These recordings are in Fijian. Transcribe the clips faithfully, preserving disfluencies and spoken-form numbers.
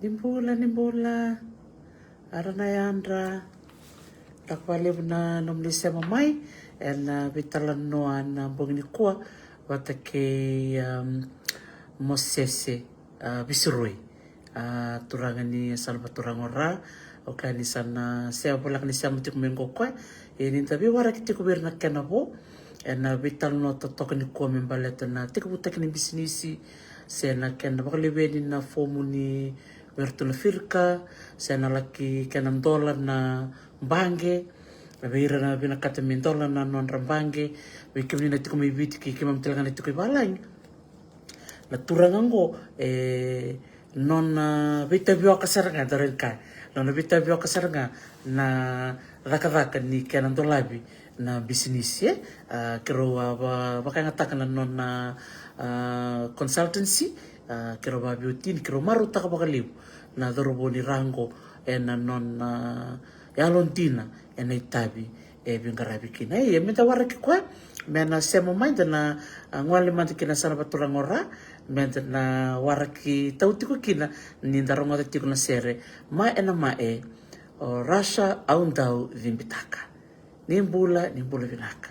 Ni bula, ni bula. Ara na yadra. Daka vakalevu na nomuni sema mai ena veitalanoa na bogi nikua vata kei, um, Mosese, uh, Visuroi. A turaga ni sa na vaturaga o Ra. Au kaya ni sa na sema, voleka ni sema tiko mai qo o koya. E ni da veiwaraki tiko vei ira na kena vo ena veitalanoa totoka nikua me baleta na tekivutaki ni bisinisi se na kena vakaleveni na fomu ni vei iratou na firika se na laki kena dola na baqe. Vei ira na vinakata me dola na nodra baqe, vei kemuni na tiko mai Viti kei keimami tale ga na tiko i valagi. Na turaga oqo, e, nona veitavioka sara ga, da rawa ni kaya, nona veitavioka sara ga na cakacaka ni kena dolavi na bisinisi, e. A, keirau a va-, vakayagataka na nona, a, consultancy, a, keirau vaveiwatini, keirau marautaka vakalevu na cauravou ni Ra oqo ena nona, a, yalodina ena itavi e veiqaravi kina. Ia, me da waraki koya me na sema mai, da na, a, gole mada ki na yasana vaturaga o Ra, me da na waraki tau tiko kina ni da rogoca tiko na sere Ma ena Ma e, o Rasha Au Dau Cibitaka. Ni bula, ni bula vinaka.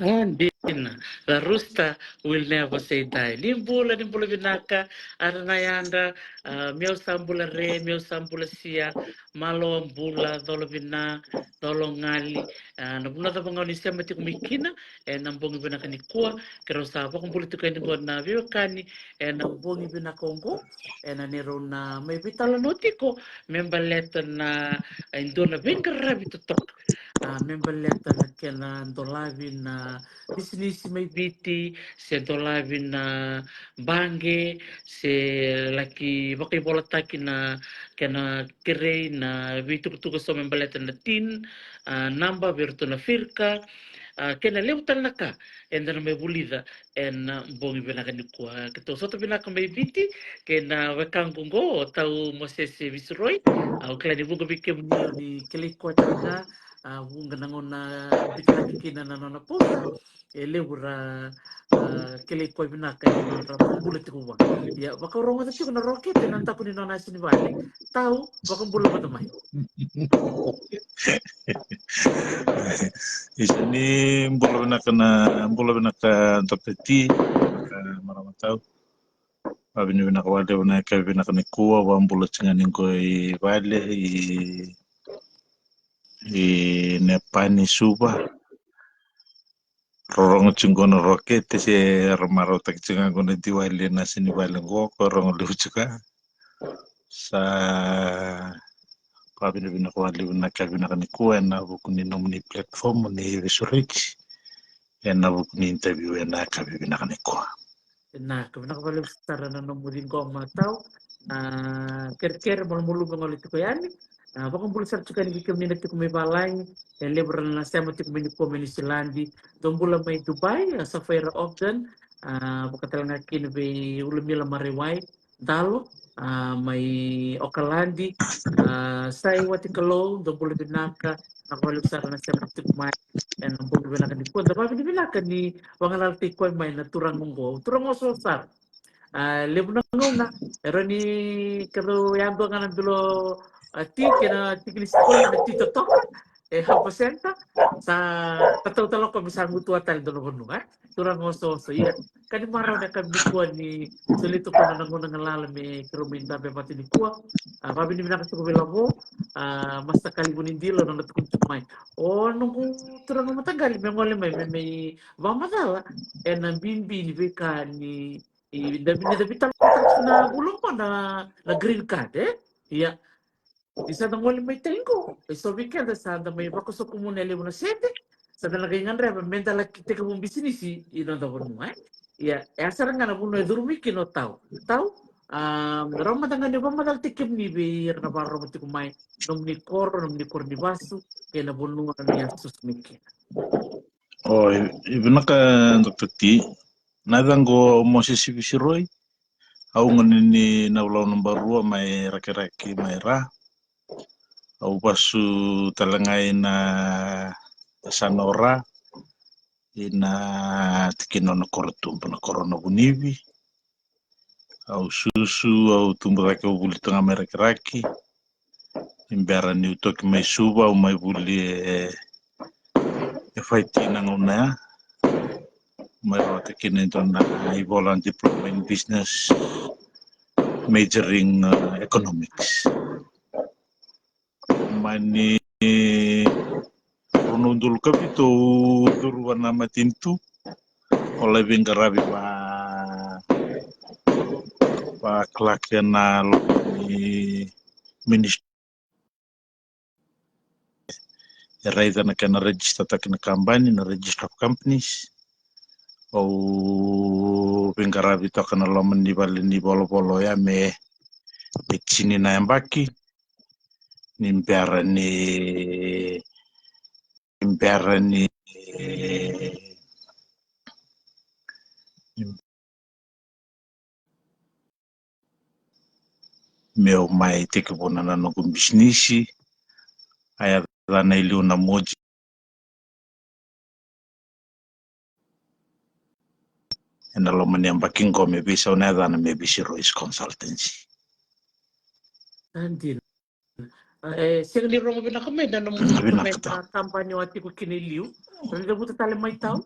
A, dina. The rooster will never say die. Ni bula, ni bula vinaka, ara na yadra, a, meu sa bula re, meu sa bula sia, malo bula, colo vina, colo gali, a, na vanua cava ga o ni sema tiko mai kina, ena bogi vinaka nikua, keirau sa vakabula tiko yani qo na veiwekani, ena bogi vinaka oqo, ena neirau na mai veitalanoa tiko, me baleta na, e dua na veiqaravi totoka. A, me baleta na kena dolavi na bisinisi mai Viti, se dolavi na baqe, se laki vakaivolataki na kena kerei na veitukutuku eso me baleta na tin, a, naba vei iratou na firka, a, kei na levu tale na ka eda na mai vulica ena bogi vinaka nikua. Keitou sota vinaka mai Viti kei na wekaqu oqo o Tau Mosese Visiroi. Au kila ni vuqa vei kemuni o ni kilai koya tale ga, a, vuqa na gauna bikinaki kina na nona posa, e levu ra, a, kilai koya vinaka ena nodra vakabula tiko vua. Ia, vakarogoca tiko na rokete na daku ni nona yasa ni vale. Tau, vakabula mada mai. Isa, ni bula vinaka na, bula vinaka Doctor T, e, marama Tau. Vavinavinaka vakalevu na yakavi vinaka nikua, vabula tiko ga ni qo i vale, i, i Nepani, Suva. Rorogo tiko qo na rokete, se ra marautaki tiko ga qo na Diwali ena yasa ni vale qo, ko rogo levu tiko ga. Sa vavinavinaka vakalevu na yakavi vinaka nikua ena vuku ni nomuni platform ni Vesureti, ena vuku ni interview ena yakavi vinaka nikua. Vinaka, vinaka vakalevu sara na nomu ciqoma Tau. A, kerekere malumalumu e gole tiko yani. A, vakabula sara tiko yani vei kemuni na tiko mai valagi. E levu era na sema tiko mai nikua mai Niusiladi. Dou bula mai Dubai, a, Safaira Ogden. A, vaka tale ga kina vei Ulumila Maraiwai Dalo, a, mai Okaladi. A, Sai Watikalou, dou bula vinaka. Vinaka vakalevu sara na sema tiko mai ena bogi vinaka nikua. Da vavinavinaka ni vagalalataki koya mai na turaga oqo. Turaga oso sara. A, levu na gauna e rawa ni keirau yadua ga na bilo, a, ti kei na tiki ni sikoli na ti totoka e Harbour Centre. Sa tatau tale o koya me sa gutuwa tale dua na vanua, e. Turaga oso oso, ia. Ka ni marau na yakavi nikua ni solia tu o koya na gauna galala me keirau mai dabe vata nikua. A, vavinavinaka tiko vei Lavo, a, Master Kalivu ni Dilo, na nona tukuni tiko mai. O noqu turaga mataqali me gole mai, me mai vakamacala ena bibi ni veika ni, i, da, ni da veitalanoataka na vula oqo na, na green card, e? Ia. Ni sa da gole mai tale qo, e so vei keda sa da mai vakasokumuni e levu na sede, sa da na qai gadreva me da laki tekivu bisinisi i noda vanua, e. Ia, e a sara ga na vanua e curumi kina o Tau. Tau, a, rawa mada ga ni vakamacalataki kemuni vei ira na vakarorogo tiko mai, nomuni koro, nomuni koro ni vasu, kei na vanua ni a susu mai kina. O, i, i vinaka Doctor T. Na yacaqu o Mosese Visiroi. Au gone ni Navulau naba rua mai Rakiraki mai Ra. Au vasu tale ga ina yasana o Ra, ina tikina o Nakorotuba, na koro o Navunivi. Au susu, au tubu cake, au vuli tu ga mai Rakiraki. Ni bera niu toki mai Suva, au mai vuli e, e F I T na gauna ya. Mai rawata kina e dua na ivola, diploma in business, majoring, uh, economics. Mani rua na udolu ka vitu au curu vua na matanitu. Au lai veiqaravi vua, vua clerk ena loma ni ministry. E raica na kena register taki na kabani, na Register of Companies. Au veiqaravi toka ena loma ni vale ni volavola oya me, me tini na yabaki. Ni bera ni, ni bera ni, ni meu mai tekivuna na noqu bisinisi. A yacana e liu na Moji. Ena loma ni yabaki qo me veisau na yacana me Visiroi's Consultancy. Sa dina. E sega ni rogo vinaka mai na nomu, vinaka, na kabani o a tiko kina i liu. Rau ni cavuta tale mai tau.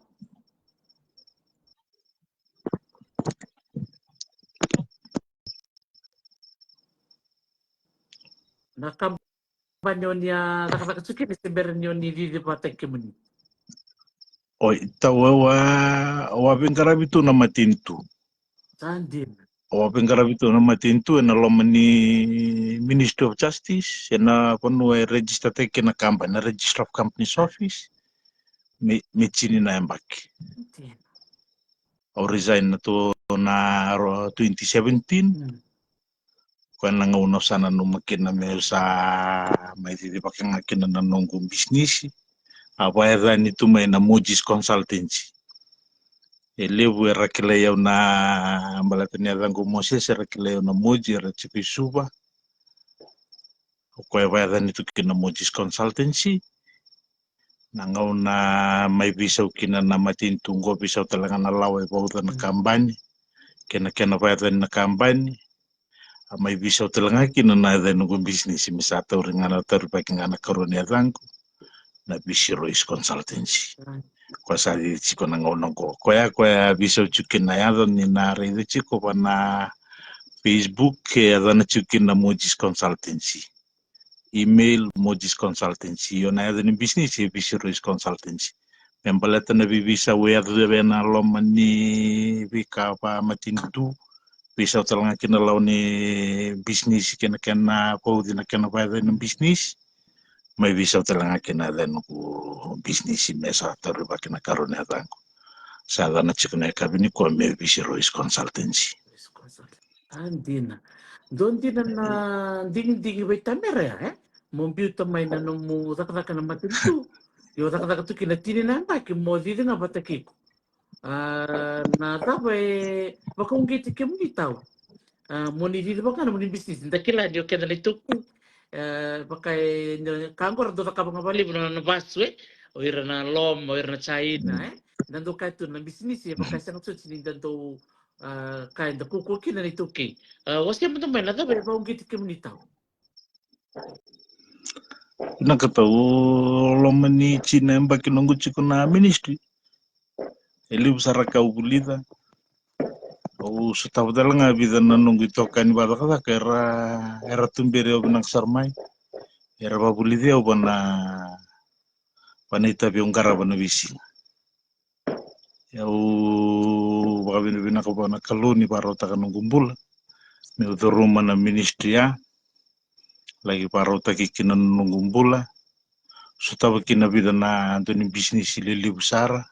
Na kabani o ni a cakacaka tiko kina se bera ni o ni cici vata kemuni? Oi, tau, au a, au a veiqaravi tu na matanitu. Sa dina. Au a veiqaravi tu na matanitu ena loma ni Ministry of Justice, ena vanua e register taki kina na kabani, na Registrar of Companies Office, me, me tini na yabaki. Sa dina. Au resign na tu na ro-, twenty seventeen. Mm. Koya na gauna au sa nanuma kina meu sa mai cici vaka ga kina na noqu bisinisi. A vakayacani tu mai na Mojis Consultancy. E levu era kilai au na, baleta ni yacaqu o Moses, era kilai au na Moji, era tiko i Suva. O koya e vakayacani tu kina na Mojis Consultancy. Na gauna mai veisau kina na matanitu qo, veisau tale ga na lawa e vauca na, mm, kabani kei na kena vakayacani na kabani. A mai veisau tale ga kina na yaca ni noqu bisinisi, me sa tauri ga na, taurivaki ga na karua ni yacaqu, na Visi Rois Consultancy. Mm. Koya sa cici tiko na gauna qo. Koya, koya veisau tiko kina, yaco ni na raica tiko va na Facebook, e yacana tiko kina na Mojis Consultancy. Email Mojis Consultancy, o na yaca ni bisinisi e Visi Rois Consultancy. Me baleta na veiveisau e yaco ena loma ni veika vakamatanitu, veisau tale ga kina lawa ni bisinisi kei na kena vauci na kena vakayacani na bisinisi. Mai veisau tale ga kina yaca ni noqu bisinisi me sa taurivaki na karua ni yacaqu. Sa yacana tiko na yakavi nikua me Visi Rois Consultancy. Sa dina. Dua dina na digidigi vei tamere ya, e? Mo biuta mai na nomu cakacaka na matanitu. Io, cakacaka tu kina tini na yabaki, mo cici ga vata kei iko. A, na cava e vakauqeti kemuni tau? A, mo ni cici vaka ga na nomuni bisinisi, da kila ni o keda na ituku. E, vaka e, na, ka qo ra dau cakava ga vakalevu na, na vasu, e? O ira na Loma, o ira na China, e? Da dau kaya tu na bisinisi, e vaka e sega soti ni da dau, a, ka eda kaukauwa kina na iTaukei. A, wasea mada mai na cava e vakauqeti kemuni tau. Vinaka tau, loma ni tini na yabaki noqu tiko na ministry. E levu sara ka au vulica. Au sotava tale ga vica na noqu itokani vakacakacaka era, era tuberi au vinaka sara mai. Era vavulici au va na, va na itavi au qarava na veisiga. Au vakavinavinaka vua na Kalou ni vakarautaka noqu bula meu curuma na ministry ya. Laki vakarautaki kina na noqu bula. Sotava kina vica na dua ni bisinisi lelevu sara.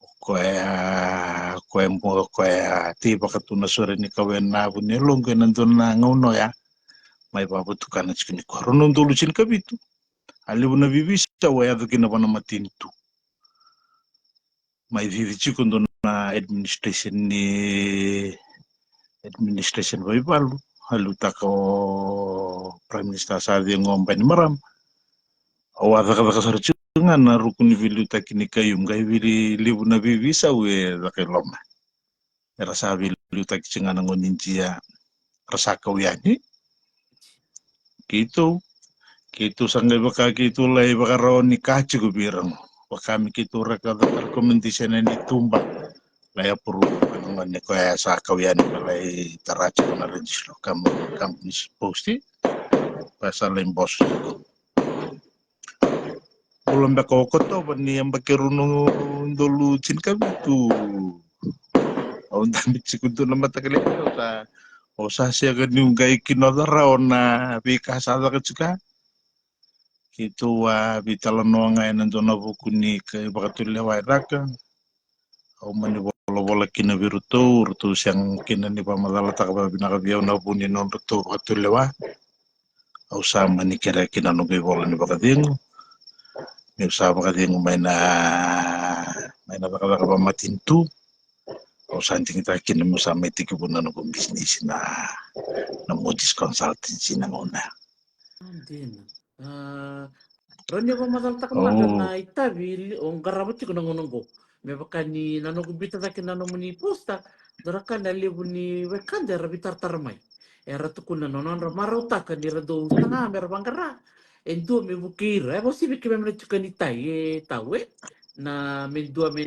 O koya, o koya, o koya tei vakatu na sore ni kawa ena vu ni yaloqu ena dua na gauna oya. Mai vakavatukana tiko nikua. Rua na udolu tinikavitu. A levu na veiveisau e yaco kina va na matanitu. Mai cici tiko dua na administration ni, administration vaivalu, a liutaka o Prime Minister sa cegu o Bainimarama. Au a cakacaka sara tiko ga na ruku ni veiliutaki ni Khaiyum, qai vili levu na veiveisau e caka i loma. Era sa veiliutaki tiko ga na gone ni Idia, ra sa kau yani. Keitou, keitou sa qai vaka keitou lai vakarau ni ka tiko vei ira qo. Vaka me keitou reka caka recommendation ni tuba. Lai approve na gone koya sa kau yani me lai tara tiko na Registrar of Com-, Companies Post. Koya sa lai boso tiko. Bula beka o Okotova ni yabaki rua na udolu tinikavitu. Au dabe tiko tu na mataka lailai, au sa, au sa sega niu qai kinoca rawa na veika sa caka tiko ya. Keitou a veitalanoa ga ena dua na vuku ni kai vakatulewa e caka. Au mani volavola kina vei iratou, ratou sega kina ni vakamacalataka vakavinaka vei au na vu ni nodratou vakatulewa. Au sa mani kerea kina noqu ivola ni vakacegu. Meu sa vakacegu mai na, mai na cakacaka vakamatanitu. Au sa digitaka kina meu sa mai tekivu na noqu bisinisi na, na Moody's Consultancy na gauna ya. A, dina. A, rawa ni vakamacalataka mada na itavi li-, o qarava tiko na gauna oqo. Me vaka ni na noqu biuta cake na nomuni poster, dua na ka na levu ni wekada era veitaratara mai. Era tukuna na nodra marautaka ni ra dau saga me ra vaqara e dua me vukei ira. E vosoti keimami na tiko ni tai e tau e na me dua me,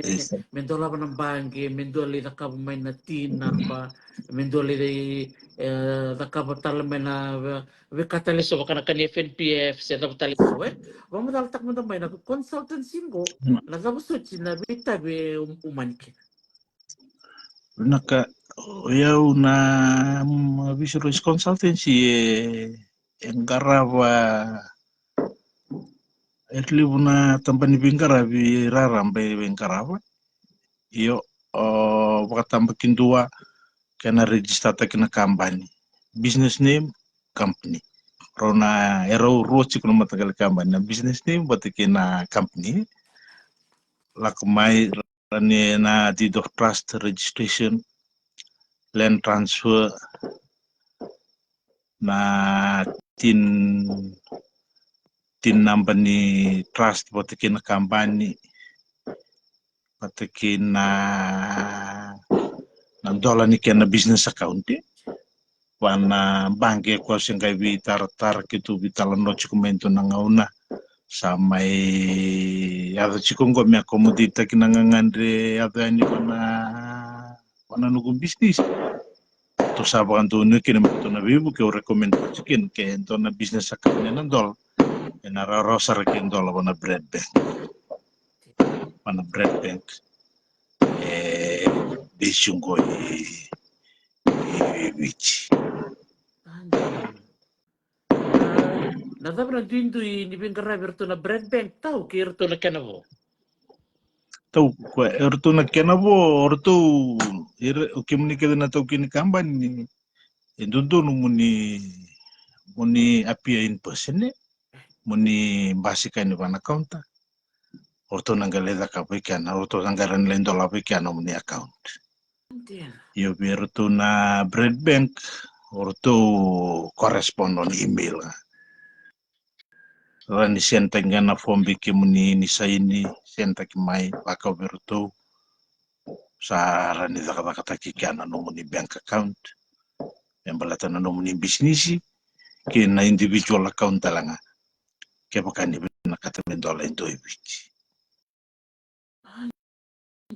me dolava na baqe, me dua lai cakava mai na tina, ba me dua lai e, cakava tale mai na ve- veika tale so vaka na ka ni F N P F se cava tale so e. Vakamacalataka mada mai na consultancy qo, na cava soti na veitavi e um- umani kina. Vinaka, o yau na mm, Visual Consultancy e, e qarava e levu na tabana ni veiqaravi raraba e veiqarava. Io, o vakatabakidua kena registertaki na kabani. Business name, company. Rau na e rau rua tiko na mataqali kabani, na business name vata kei na company. Lako mai ra ni na deed of trust registration, land transfer, na tin tin number ni trust vata kei na kabani, vata kei na na dola ni kena business account. Va na baqe ko se qai veitaratara keitou veitalanoa tiko mai dua na gauna sa mai yaco tiko qo me accommodate-taki na gagadre yaco yani va na va na noqu business. Tou sa vakadonuya kina me tou na veivuke au recommend oti kina ke dua na business account ena dola. Ena rawarawa sara ke dola va na Bread Bank. Va na Bread Bank. E besi qo i i Viti. Na cava na duidui ni veiqaravi iratou na Bread Bank tau kei iratou na kena vo? Tau koya e ratou na kena vo, o ratou ira o kemuni kece na taukei ni kabani e dodonu mo ni mo ni appear in person e mo ni basika yani va na counter. O ratou na qai lai cakava i kena, o ratou na qai rawa ni lai dolava i kena nomuni account. Io vei iratou na Bread Bank o ratou correspond on email ga. Rawa ni send-taki ga na form vei kemuni ni saini, send-taki mai vakau vei iratou. Sa rawa ni cakacakataki kea na nomuni bank account me baleta na nomuni bisinisi kei na individual account tale ga. Kevaka ni vinakata me dola e dua e Viti.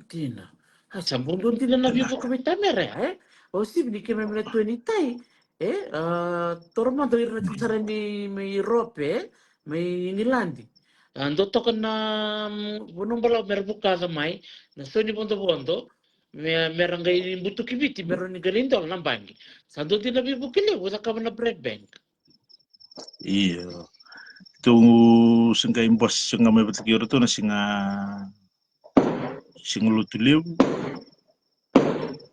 Dina. A sa bau dua dina na veivuke vei Tamera e. O sivi ni keimami na tua ni tai e, a, toro mada o ira na titara ni mai Europe e, mai Igiladi. A dua toka na vanua balavu mera vukaca mai na sau ni vodovodo me mera qai butuki Viti mera ni qai lai dola na baqe. Sa dua dina na veivuke levu cakava na Bread Bank. Io. Tou se qai bose se ga mai vata kei iratou na siga siga lotu levu.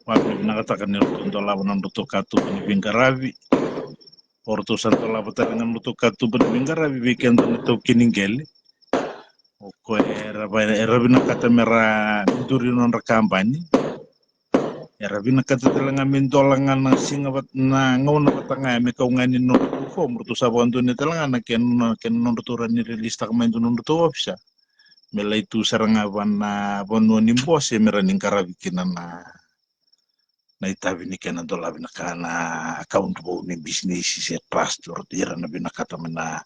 Vakavinavinakataka ni ratou dolava na nodratou katuba ni veiqaravi. O ratou sa dolava tale ga na nodratou katuba ni veiqaravi vei keda na taukei ni qele. O koya era vinakata mera duri nodra kabani. Era vinakata tale ga me dola ga na siga vata na gauna vata ga me kau ga ni nodratou fomu, ratou sa vakadonuya tale ga na kena nodratou rawa ni release-taka mai dua nodratou ofisa. Me lai tu sara ga va na vanua ni bose me rawa ni qaravi kina na na itavi ni kena dolavi na ka na account vou ni bisinisi se trust o ratou ira na vinakata mai na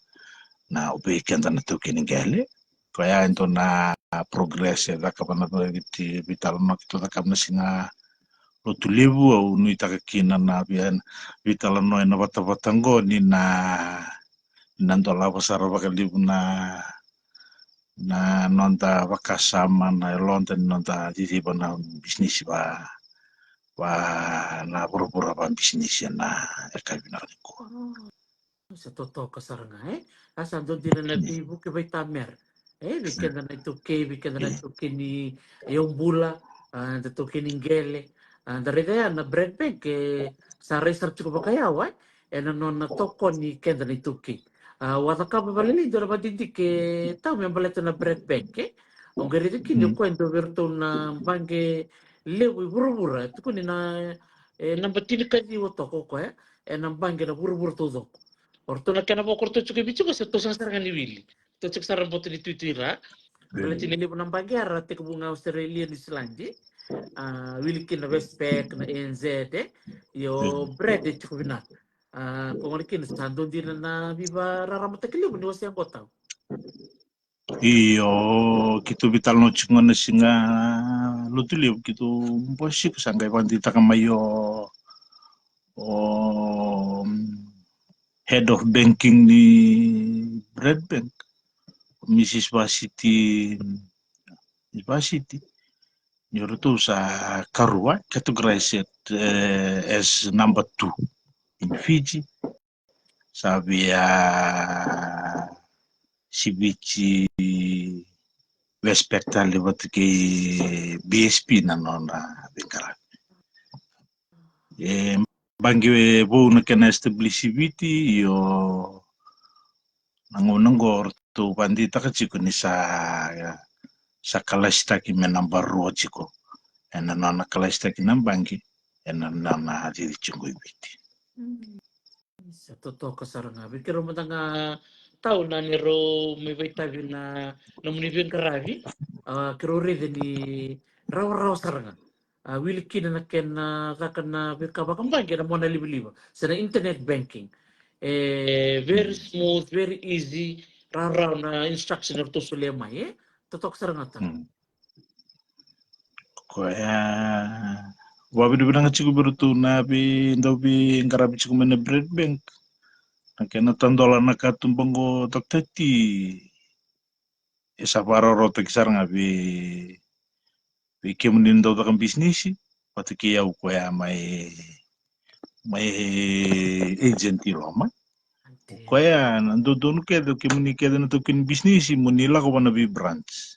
na o vei keda na taukei ni qele. Koya e dua na progress e cakava na veitalanoa keitou cakava na siga lotu levu au nuitaka kina na via veitalanoa ena vatavata qo ni na na dolava sara vakalevu na na noda vakasama na yaloda ni noda ciciva na bisinisi va va na vuravura va bisinisi ena yakavi vinaka nikua. Sa totoka sara ga e. A sa dua dina na veivuke vei Tamera e vei keda na itaukei vei keda na itaukei ni yaubula, a da taukei ni qele, a da raica ya na Bread Bank e sa rai sara tiko vakayawa e ena nona tokoni keda na itaukei. A au a cakava vakalailai dua na vakadidike tau me baleta na Bread Bank e. Au qai raica kina o koya e dua vei iratou na baqe levu i vuravura e tukuni na e naba tinikaciwa toka o koya ena baqe na vuravura taucoko. O ratou na kena vo ko ratou tiko i Viti ko se ratou sega sara ga ni wili. Ratou tiko sara na boto ni tuitui ra. Baleta ni levu na baqe era tekivu ga Australia, Niusiladi. A wili kina na Westpac na A N Z e. Io Bread e tiko vinaka. A, ko gona kina sa dau dina na veivararamataki levu ni wase qo tau. Io, keitou veitalanoa tiko ga na siga Lotu Levu, keitou bosiko sa qai vakadeitaka mai o, o, mm, head of banking ni Bradbank, Mrs Vasiti, Mrs Vasiti. Ni ratou sa karua, categorized, eh, as number two in Fiji. Sa via siviti, Westpac tale vata kei B S P na nona veiqaravi. E baqe vou na kena establish i Viti, io na gauna qo ratou vakadeitaka tiko ni sa, sa kalasitaki me naba rua tiko ena nona kalasitaki na baqe ena nona cici tiko i Viti. Sa totoka sara ga vei keirau mada ga tau na neirau mai vakaitavi na nomuni veiqaravi. A, keirau raica ni rawarawa sara ga. A, wili kina na kena caka na veika vakabaqe na monalivaliva se na internet banking. E very smooth, very easy, rawarawa na instruction eratou solia mai, e? Totoka sara ga tau. Mm. Koya, vakavinavinaka tiko vei iratou na vei, dau veiqaravi tiko mai na Bradbank. Na kena tadola na katuba qo, Doctor T, e sa vakarawarawataki sara ga vei, vei kemuni na dau caka bisinisi vata kei au koya mai, mai agent i loma. Koya na dodonu kece, o kemuni kece na taukei ni bisinisi, mo ni lako vana vei branch.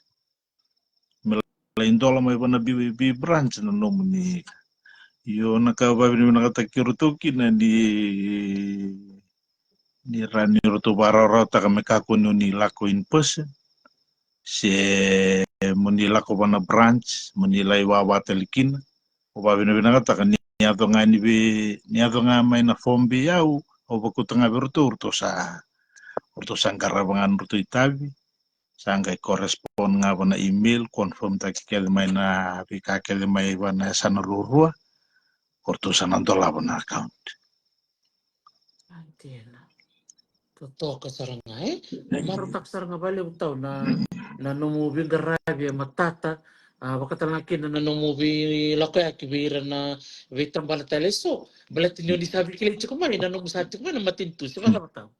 Me lai dola mai vana vei, vei branch na nomuni. Io, na ka vakavinavinakataki iratou kina ni, ni rawa ni ratou vakarawarawataka me kakua ni o ni lako in person, se mo ni lako vana branch, mo ni lai wawa tale kina. Au vakavinavinakataka ni yaco ga ni vei, ni yaco ga mai na form vei au, au vakauta ga vei iratou, ratou sa, ratou sa qarava ga na ratou itavi. Sa qai correspond ga vana email, confirm taki kece mai na veika kece mai vana yasana ruarua, o ratou sa na dolava na account. Dina. Totoka sara ga, e? Marautaka sara ga vakalevu tau na, na nomu veiqaravi e matata, a, vakatale ga kina na nomu veilakoyaki vei ira na veitabana tale eso. Baleta ni o ni sa veikilai tiko mai na nomu sa tiko mai na matanitu, se vakacava tau?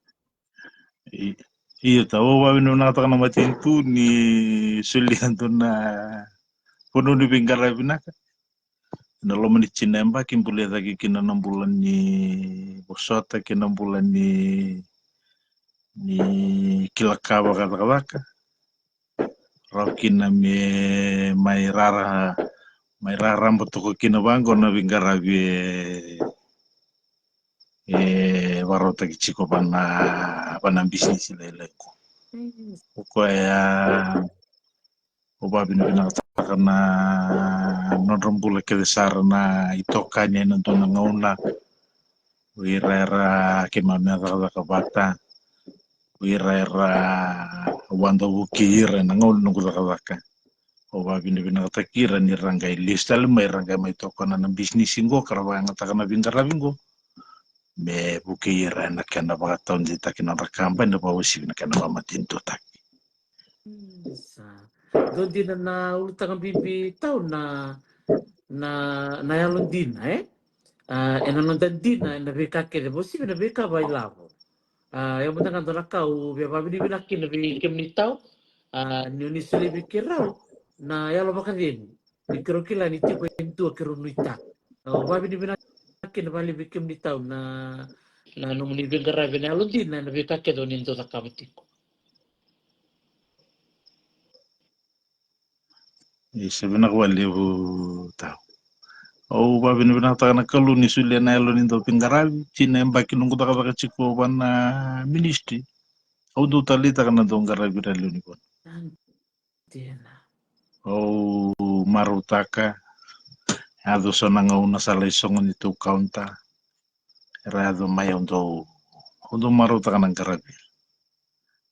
I-, io tau, au vakavinavinakataka na matanitu ni solia dua na vanua ni veiqaravi vinaka. Ena loma ni tini na yabaki, bulia cake kina na bula ni vosota kei na bula ni, ni kila ka vakacakacaka. Rawa kina me mai rara, mai raraba toka kina vaqo na veiqaravi e, e vakarautaki tiko vana, vana bisinisi lailai qo. O koya au vakavinavinakataka na nodra bula kece sara na itokani ena dua na gauna. O ira era keimami a cakacaka vata. O ira era au a dau vukei ira ena gauna noqu cakacaka. Au vakavinavinakataki ira ni ra qai lesu tale mai, ra qai mai tokona na bisinisi qo ka ra vakayagataka na veiqaravi qo. Me vukei ira ena kena vakataudeitaki na nodra kabani, na vakauasivi na kena vakamatenitutaki. Sa dua dina na ulutaga bibi tau na, na, na yalodina, e? A, ena noda dina ena veika kece, vakauasivi na veika vakailavo. A, ia mada ga dua na ka au via vakavinavinaka kina vei kemuni tau, a, ni o ni solia vei keirau na yalo vakacegu. Ni keirau kila ni tiko e dua keirau nuitaka. Au vakavinavinaka kina vakalevu vei kemuni tau na, na nomuni veiqaravi ena yalodina ena veika kece o ni dau cakava tiko. Isa, vinaka vakalevu tau. Au vakavinavinakataka na Kalou ni solia na yalo ni dau veiqaravi, tini na yabaki noqu cakacaka tiko vana ministry. Au dau taleitaka na dau qaravi ira lewe ni vanua. Dina. Au marautaka, yaco so na gauna sa lai sogo ni tou kaunta. Era yaco mai, au dau, au dau marautaka na qaravi ira.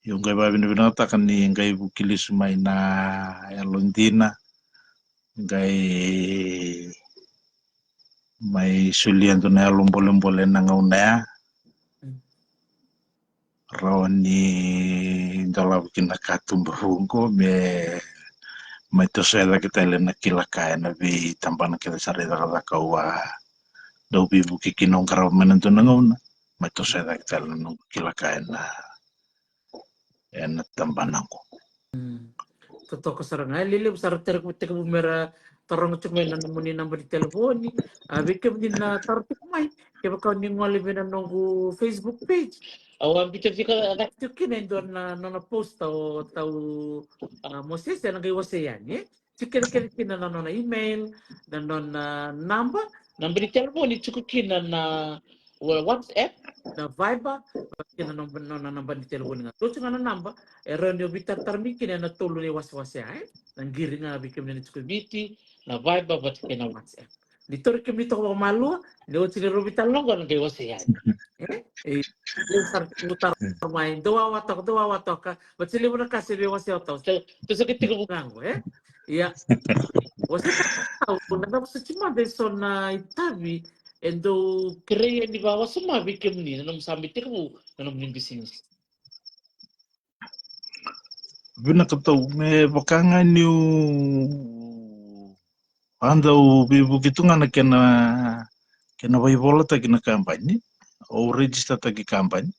Io, qai vakavinavinakataka ni qai vuki lesu mai na yalodina. Qai mai solia dua na yalo bolebole ena gauna ya. rawa ni dolava kina na katuba vou qo me mai toso e cake tale na kila ka ena veitabana kece sara i cakacaka. Au a dau veivuke kina au qarava mai na dua na gauna mai toso e cake tale na noqu kila ka ena ena tabana qo. Totoka sara ga, e lelevu sara, tekivu, tekivu mera taroga tiko mai na nomuni naba ni telefoni. A, vei kemuni na taro tiko mai, kevaka ni gole vei na noqu Facebook page, au a biuta tiko, tiko kina e dua na nona posta o tau, a, Mosese, ena qai wasea yani, e? Tiko kece kina na nona email, na nona naba, naba ni telefoni, tiko kina na WhatsApp, na Viber, kei na nona naba ni telefoni ga. Dua tiko ga na naba e rawa ni o veitaratara mai kina ena tolu na iwasewase ya, e? Na qiri ga vei kemuni na tiko Viti, na Viber vata kei na WhatsApp. Ni tauri kemuni toka vakamalua, ni oti ni rovi tale na qo na qai wasea yani. E? E, e, sa taro mai, dou wawa toka, dou wawa toka, vata se levu na ka se veiwasea o tau. Sa, sa ka tekivu ga qo, e? Ia. Wasea tau, na cava soti mada e so na itavi e dau kerei yani vakawasoma vei kemuni na nomu sa mai tekivu na nomuni bisinisi? Vinaka tau, me vaka ga niu a dau veivuke tu ga na kena, kena vaivolataki na kabani. Au registertaki kabani.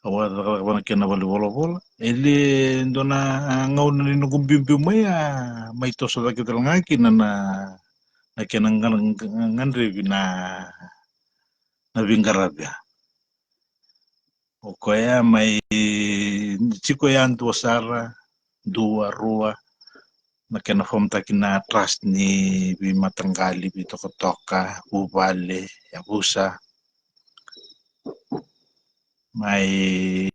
Au a cakacaka vaka na kena valenivolavola. E le dua na gauna ni noqu biubiu mai, a mai toso cake tale ga kina na, na kena ga, ga, gadrevi na, na veiqaravi ya. O koya mai tiko yadua sara, dua, rua, na kena fomtaki na trust ni veimataqali, veitokatoka, vuvale, yavusa. Mai,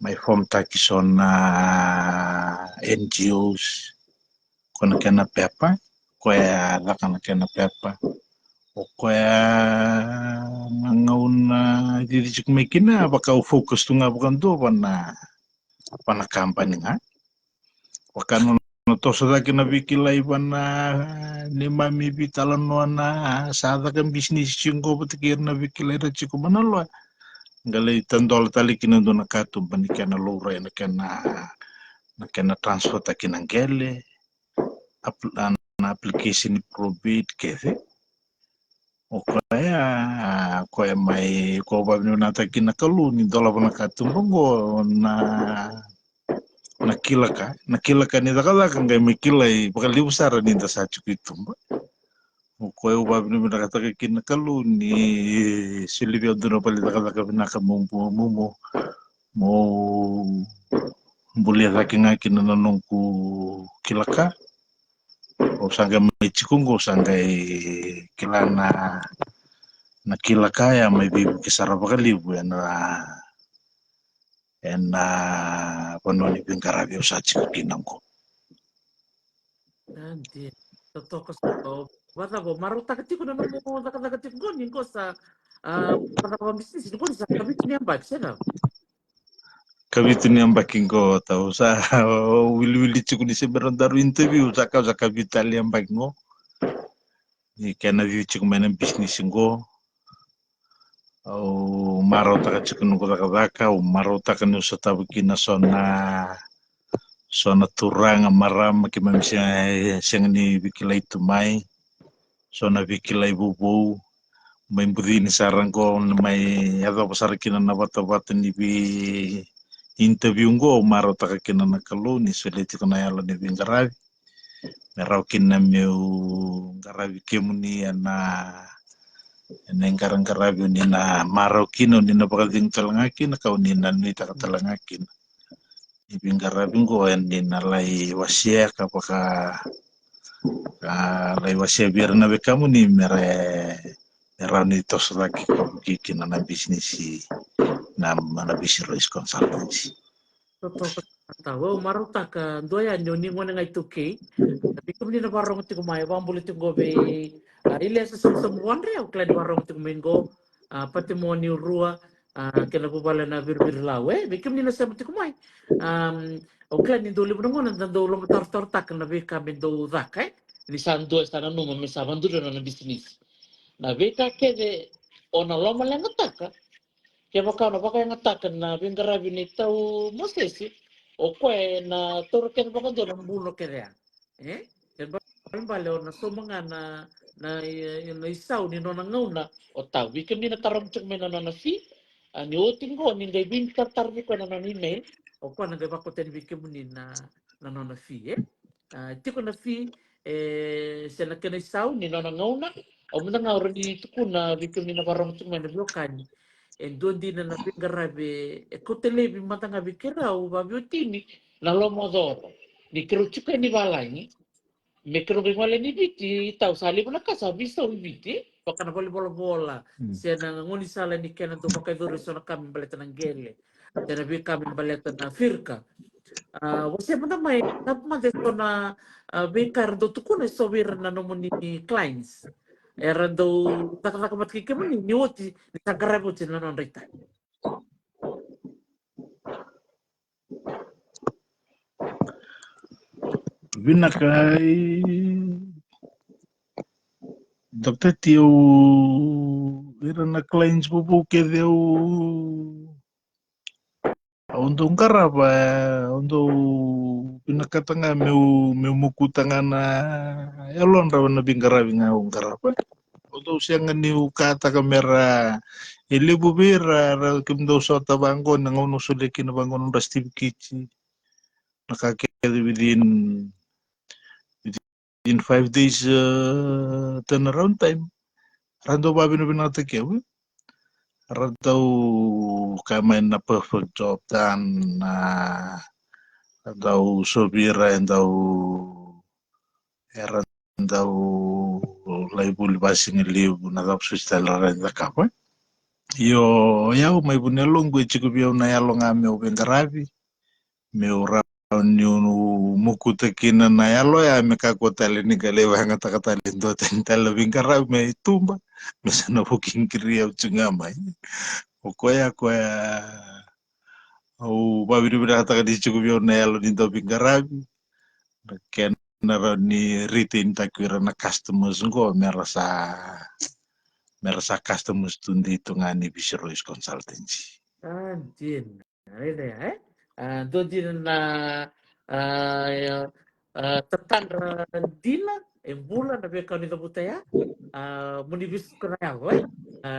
mai fomtaki so na N G Os, ko na kena pepa, koya caka na kena pepa. O koya na gauna cici tiko mai kina, vaka au focus tu ga vakadua vana, vana kabani ga. Vaka nona toso cake na veikilai vana neimami veitalanoa na sa caka bisinisi tiko qo vata kei ira na veikilai ra tiko mai na loya. Qai lai tadola tale kina dua na katuba ni kena laurai na kena, na kena transfertaki na qele, apl-, a, na application ni probate kece. O koya, koya mai, ko vavinavinakataki na Kalou ni dolava na katuba qo na, na kila ka, na kila ka ni cakacaka qai mai kilai vakalevu sara ni da sa tiko i tuba. O koya au vavinavinakataka kina na Kalou ni soli vei au dua na vale cakacaka vinaka mo, mo, mo, mo bulia cake ga kina na noqu kila ka. Au sa qai mai tiko qo, au sa qai kila na, na kila ka ya mai veivuke sara vakalevu ena, ena vanua ni veiqaravi au sa tiko kina qo. Adi, totoka sara. Vacava, marautaka tiko na nomu cakacaka tiko qo ni qo sa, a, vacava bisinisi ni qo ni sa kavitu ni yabaki, se cava? Kavitu ni yabaki qo, tau sa wiliwili tiko ni se bera daru interview, sa ka, sa kavitu tale ni yabaki qo. Ni kena view tiko mai na bisinisi qo. Au marautaka tiko noqu cakacaka, au marautaka niu sotava kina so na, so na turaga, marama keimami se, sega ni veikilai tu mai. So na veikilai vovou mai bucini sara qo, mai yacova sara kina na vatavata ni vei interview qo, marautaka kina na Kalou ni solia tiko na yalo ni veiqaravi. Me rawa kina meu qaravi kemuni ena, ena iqaraqaravi o ni na marau kina, o ni na vakacegu tale ga kina, ka o ni na nuitaka tale ga kina. Ni veiqaravi qo e ni na lai wasea ka vaka, a, lai wasea vei ira na wekamuni me ra, me rawa ni toso cake ka vukei kina na bisinisi na, na Visi Royce Consultancy. Totoka sara. Au marautaka dua yani o ni gone ga iTaukei. Vei kemuni na vakarorogo tiko mai, vakabula tiko qo vei, a, Ilesa Samusamu Wadre, au kila ni vakarorogo tiko mai qo. A, Patimoni Rua, a, kei na vuvale na Viriviri Lau, e, vei kemuni na sema tiko mai. Am, au kila ni dau levu na gauna da dau lomatarotarotaka na veika me dau caka, e. Ni sa dua e sa nanuma me sa vaduri na nona bisinisi. Na veika kece o na lomaleqataka, Kevaka o na vakayagataka na veiqaravi nei tau Mosese, o koya ena taura kece vakadua na buno kece ya. E? E balebale o na sauma ga na, na, e, na isau ni nona gauna o tau. Vei kemuni na taroga tiko mai na nona fee, a, ni oti qo ni qai veitaratara vei koya na nona email, o koya na qai vakauta yani vei kemuni na, na nona fee, e? A, tiko na fee, e, se na kena isau ni nona gauna, au mada ga au rawa ni tukuna vei kemuni na vakarorogo tiko mai na veiwekani. E dua dina na veiqaravi e kauta laivi mada ga vei keirau vaveiwatini na lomacoro. Ni keirau tiko yani valagi, me keirau qai gole ni Viti, tau sa levu na ka sa veisau i Viti, vaka na valenivolavola, mm, se na gaunisala ni kena dau vakayacori eso na ka me baleta na qele, se na veika me baleta na firika. A, wasea mada mai, cava mada eso na, a, veika era dau tukuna eso vei ira na nomuni clients. Era dau cakacaka vata kei kemuni, ni oti, ni sa qaravi oti na nodra itavi. Vinaka, Doctor T, o ira na clients vovou kece au, au dau qarava, au dau vinakata ga meu, meu mokuta ga na yalodra na veiqaravi ga au qarava. Au dau sega niu kataka mera, e levu vei ira, ra, kemudou sota vaqo, na gauna au solia kina vaqo na nodra certificate, na ka kece within, within five days, uh, turnaround time. Ra dau vavinavinakataki au, e? Ra dau kaya mai na perfect job done, a, ra dau sovira, e dau, era dau lai vuli vasigalevu, na cava soti tale ra cakava. Io, o yau mai vu ni yaloqu e tiko vei au na yalo ga meu veiqaravi, meu rawa niu mokuta kina na yalo ya me kakua tale ni qai lai vakayagataka tale e dua tani tale na veiqaravi mai tuba, me sa na vuki qiri au tiko ga mai. O koya, koya au vavinavinakataka ni tiko vei au na yalo ni dau veiqaravi. Na kena rawa ni retain-taki ira na customers qo, mera sa, mera sa customers tudei tu ga ni Viceroy's Consultancy. A, dina. Raica ya, e? A, dua dina na, a, a, tatadra dina e bula na veika ni cavuta ya. A, mo ni vesuka na yalo, e? A,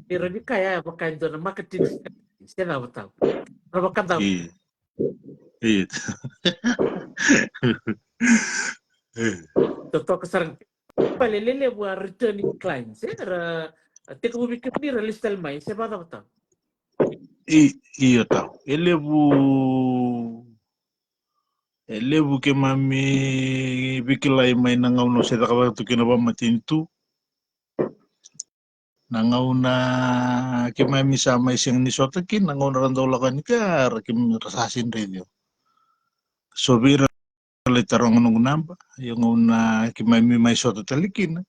ira ni kaya ya vaka e dua na marketing strategy, se cava tau? Ra vakadau. Io. Io. Totoka sara ga. Vale, lelevu a returning clients, e? Ra, a, tekivu vei kemuni ra lesu tale mai, se vakacava tau? I, io tau. E levu, e levu keimami veikilai mai na gauna se cakacaka tu kina vakamatanitu. Na gauna keimami sa mai sega ni sota kina, na gauna ra dau lako yani kea, ra keimami ra sa sega ni raici au. So vei ira lai taroga noqu naba, io gauna keimami mai sota tale kina,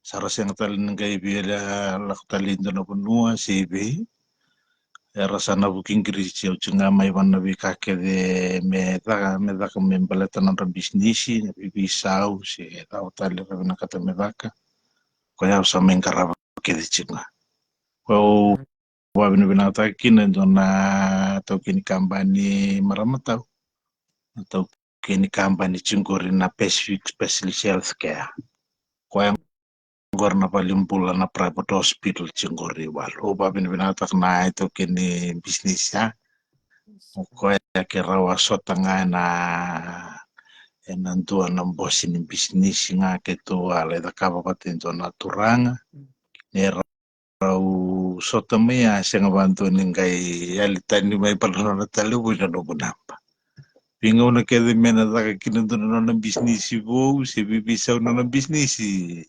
sa ra sega tale ni qai via lako tale i dua na vanua se i vei. Era sa na vuki qiriti au tiko ga mai vua na veika kece me caka, me caka me baleta na nodra bisinisi, na veiveisau se cava tale ra vinakata me caka. Koya au sa mai qarava kece tiko ga. Koya au vavinavinakataka kina e dua na taukei ni kabani maramatau, na taukei ni kabani tiko qori na Pacific Specialist Healthcare. Koya qori na valenibula na private hospital tiko qori i Walu. Au vavinavinakataka na itaukei ni bisinisi ya. O koya keirau a sota ga ena, ena dua na bosi ni bisinisi ga keitou a lai cakava vata e dua na turaga. Ni rau sota mai a sega vakadua ni qai yali tani mai vua na nona talevoni na noqu naba. Veigauna kece me na caka kina dua na nona bisinisi vou se veiveisau na nona bisinisi.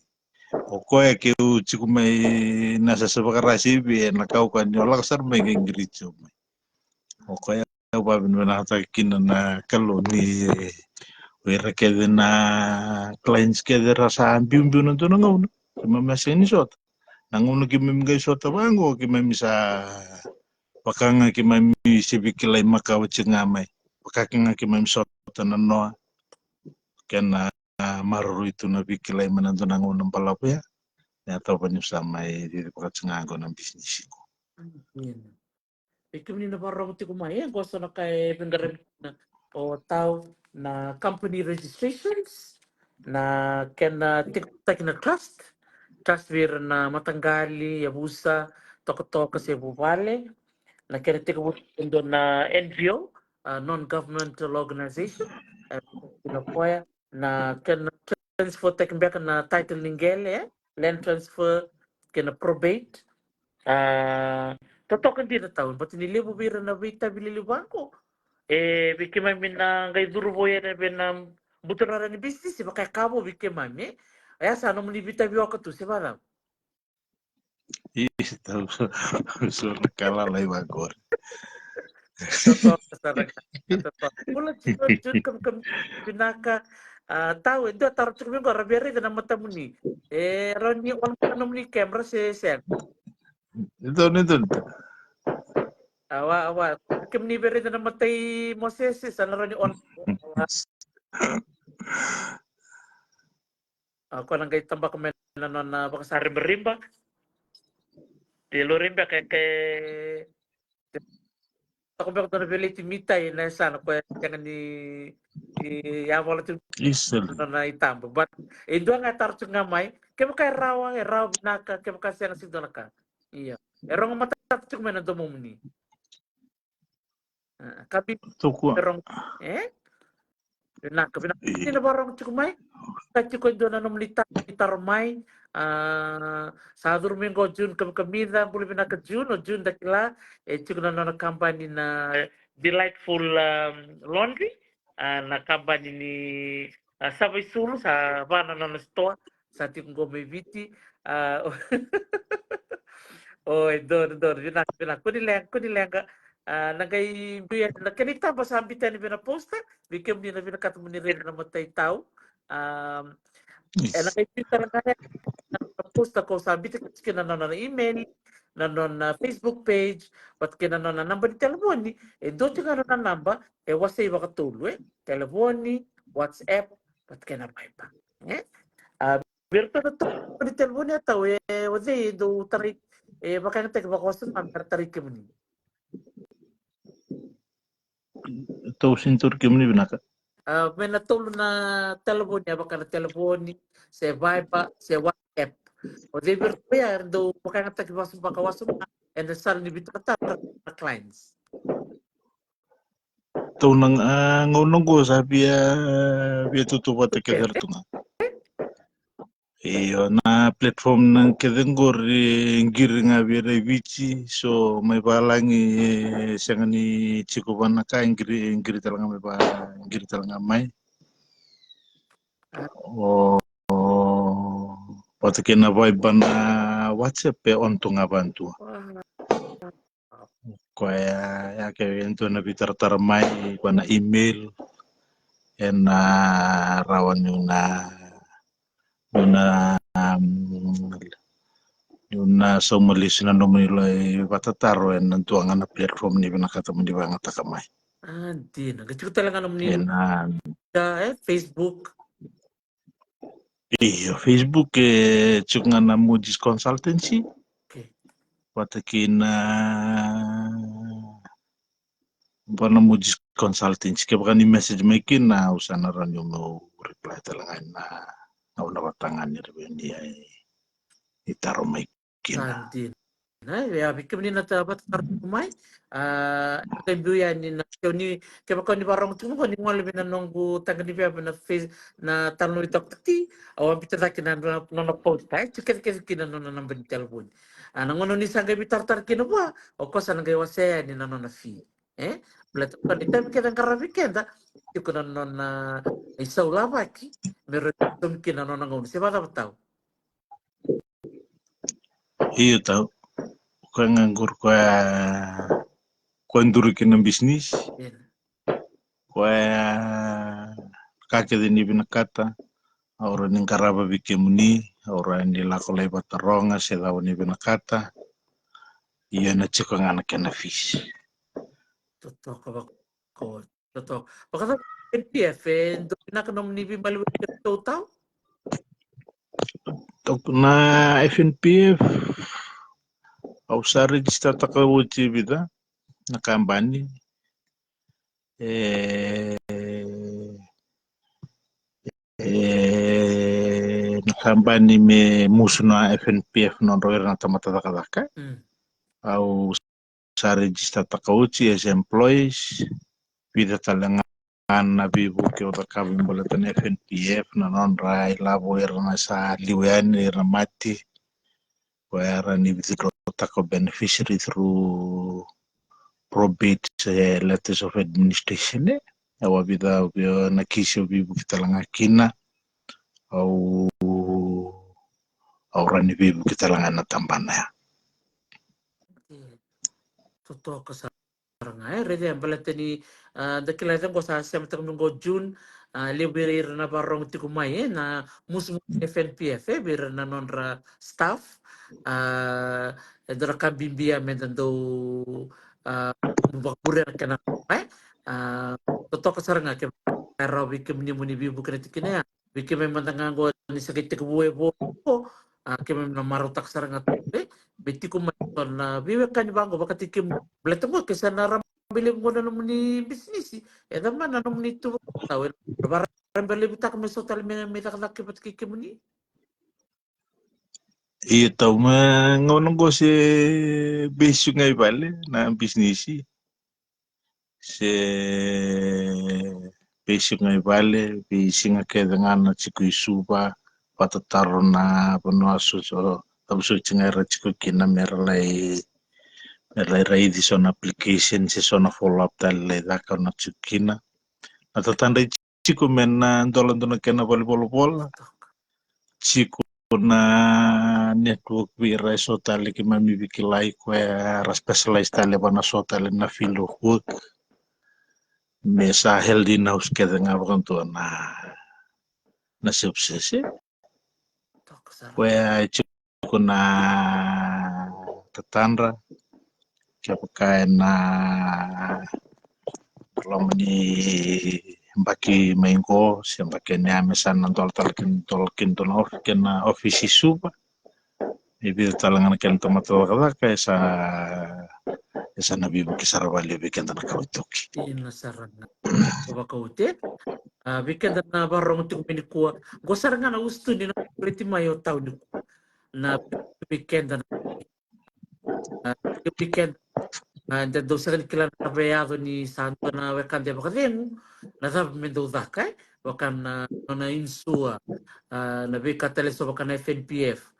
O koya keu tiko mai Nasasa, Vakaraubuka, ena kaukaua ni o lako sara mai qai qiriti au mai. O koya au vavinavinakataka kina na Kalou ni o ira kece na clients kece ra sa biubiu na dua na gauna keimami a sega ni sota. Na gauna keimami qai sota vaqo keimami sa vaka ga keimami se veikilai makawa tiko ga mai. Vaka kece ga keimami sota na noa. Kena maroroi tu na veikilai mai na dua na gauna balavu ya. Ia tau vani sa mai cici vaka tiko ga qo na bisinisi qo. Io. E kemuni na vakarorogo tiko mai, e qo so na ka e veiqaravi kina o Tau, na company registrations, na kena tekivutaki na trust, trust vei ira na mataqali, yavusa, tokatoka se vuvale, na kena tekivutaki e dua na N G O, a non-governmental organization, e, kina koya, na kena transfer taki beka na title ni qele, e, land transfer, kena probate. A, totoka dina Tau, but ni levu vei ira na veitavi lili vaqo. E, vei keimami na qai curu vou yani vei na buturara ni bisinisi, vaka e ka vou vei keimami, e. Oya sa nomuni veitavi oka tu, se vacava? Io, Tau, so, so na ka lalai vaqori. Totoka sara ga, totoka. Bula tiko, June, kam, kam, vinaka. A, Tau, e dua taro tiko mai qo, ra via raica na matamuni. E rawa ni on beka nomuni camera se sega? Donu, donu. Awa, awa. Kemuni via raica na matai Mosese, sa na rawa ni on. Awa. A, koya na qai tabaka mai na nona vakasaribariba. E lori beka ke, ke, toka beka dua na veleti mitai na yasana, koya e sega ni, ni yavala tiko. Isa. Na nona itaba. But e dua ga e taro tiko ga mai. Kevaka e rawa, e rawa vinaka, kevaka sega, sega dua na ka. Io. E rogo matata tiko mai na domomuni. A, ka bi-, Tokua. Rogo, e? Vinaka, vinaka. Io. Ni na vakarorogo tiko mai. Ka tiko e dua na nomuni taro, taro mai. A, sa curu mai qo June, kam, kamica, bula vinaka June, o June da kila, e tiko na nona kabani na Delightful, um, Laundry, a, na kabani ni, a, sava isulu, sa va na nona sitoa, sa tiko qo mai Viti. A, o, e donu, donu, vinaka, vinaka. Kua ni leqa, kua ni leqa. A, na qai biu yani na kena itaba sa biuta yani vei na posta, vei kemuni na vinakata moni raica na matai Tau. A, e na qai biu tale ga yani na posta ko sa biuta kina na nona email, na nona Facebook page, vata kei na nona naba ni telefoni, e dua tiko ga na nona naba, e wasei vakatolu, e? Telefoni, WhatsApp, vata kei na Viber, e? A, vei iratou na tolu ni telefoni e Tau, e, o cei e dau tarai, e vakayagataki vakawasoma me ra tarai kemuni? Tau, sini tauri kemuni vinaka. A, mai na tolu na telefoni, a vaka na telefoni, se Viber, se WhatsApp. O cei vei iratou ya era dau vakayagataki vakawasoma ena sala ni veitaratara na clients? Tau, na, a, gauna qo sa via, via tautauvata kece ratou ga. Io, na platform na kece qori e qiri ga vei ira e Viti, so mai valagi e sega ni tiko vua na ka, e qiri, e qiri tale ga mai va, e qiri tale ga mai. O, o, vata kei na Viber, na WhatsApp e on tu ga vua na dua. Koya ya, ke e dua na veitaratara mai, koya na email, ena rawa niu na, niu na, um, niu na sauma lesu na nomuni lai vakatataro ena dua ga na platform ni vinakata moni vakayagataka mai. A, dina. Qai tiko tale ga nomuni, ena, e, Facebook. Io, Facebook e tiko ga na Moody's Consultancy. Okay. Vata kei na, vua na Moody's Consultancy. Kevaka ni message mai kina, au sa na rawa niu reply tale ga ena gauna vata ga ni ra via ni, e, ni taro mai kina. Sa dina. E, ia, vei kemuni na ta, vakatataro tiko mai. A, qai biu yani na, ke o ni, kevaka o ni vakarogo tiko qo, ni gole vei na noqu taqa ni veiyavu na Face, na Talanoa ni Doctor T, au a biuta cake na nona, nona post, e, tiko kece kece kina na nona naba ni telefoni. A, na gauna o ni sa qai veitaratara kina vua, o koya sa na qai wasea yani na nona fee. E? Baleta ni itavi kece e qaravi keda, tiko na nona isau lavaki, me rawa ni saumi kina na nona gauna. Se vakacava Tau? Io Tau. Koya ga qori koya, koya duri kina business. Io. Koya ka kece ni vinakata, au rawa ni qarava vei kemuni, au rawa ni lako lai vataroga se cava ni vinakata. Io, ena tiko ga na kena fees. Totoka vaka, totoka. Vakacava N P F, e dua vinaka nomuni veimaliwai kei ratou Tau? Toka na F N P F, Au sa register taka oti e vica na kabani. E, e, na kabani me musu na F N P F, nodra o ira na tamata cakacaka. Mm. Au sa register taka oti as employees. Vica tale ga na veivuke au cakava me baleta na F N P F, na nodra ilavo, ira na sa liu yani, ira na mate. Koya era ni withdraw taka o beneficiary through probate, eh, letters of administration, eh. Au a vica, au via na kisi au veivuke tale ga kina. Au, au rawa ni veivuke tale ga ena tabana ya. Totoka sara ga, e, raica, e, baleta ni, a, da kila, e, qo sa sema taka mai qo June, a, levu vei ira na vakarorogo tiko mai, e, na musu, musu F N P F, e, vei ira na nodra staff, a, e dua na ka bibi ya me da dau, a, vakamuria na kena, e, a, totoka sara ga ke rawa vei kemuni mo ni veivuke ena tikina ya. Vei keimami mada ga qo ni sa qai tekivu e vo, a, keimami na marautaka sara ga tu, e, me tiko mai so na veiwekani vaqo vakataki kemuni. Baleta qo ke sa na rabailevu qo na nomuni bisinisi, e cava na nomuni tu vakatau, e na varabailevutaka me so tale me, me cakacaka vakataki kemuni? Ia tau, me gauna qo se veisiga i vale na bisinisi. Se veisiga i vale, veisiga kece ga na tiko i Suva, vatataro na vanua so, so, cava soti ga era tiko kina me ra lai, me ra lai raici so na application, se so na follow up tale lai caka na tiko kina. Na tatadra i tiko me na dola dua na kena valenivolavola. Tiko na network vei ira e so tale keimami veikilai, koya era specialize tale va na so tale na field of work. Me sa held in house kece ga vakadua na, na services, e. Koya e tiko na tatadra, kevaka ena loma ni yabaki mai qo, se yabaki ni ya me sa na dola tale kina, dola kina dua na ofi, kena ofisi i Suva. E vica tale ga na kena tamata cakacaka, e sa, e sa na veivuke sara vakalevu vei keda na kawa iTaukei. Ina sara ga. Ko vakauti. A, vei keda na vakarorogo tiko mai nikua. Qo sara ga na usutu ni na reti mai o tau nikua. Na vei keda na, a, vei keda, a, da dau sega ni kila na cava e yaco ni sa dua na wekada e vakacegu, na cava me dau caka, e? Vaka na nona insure, a, na veika tale so vaka na F N P F.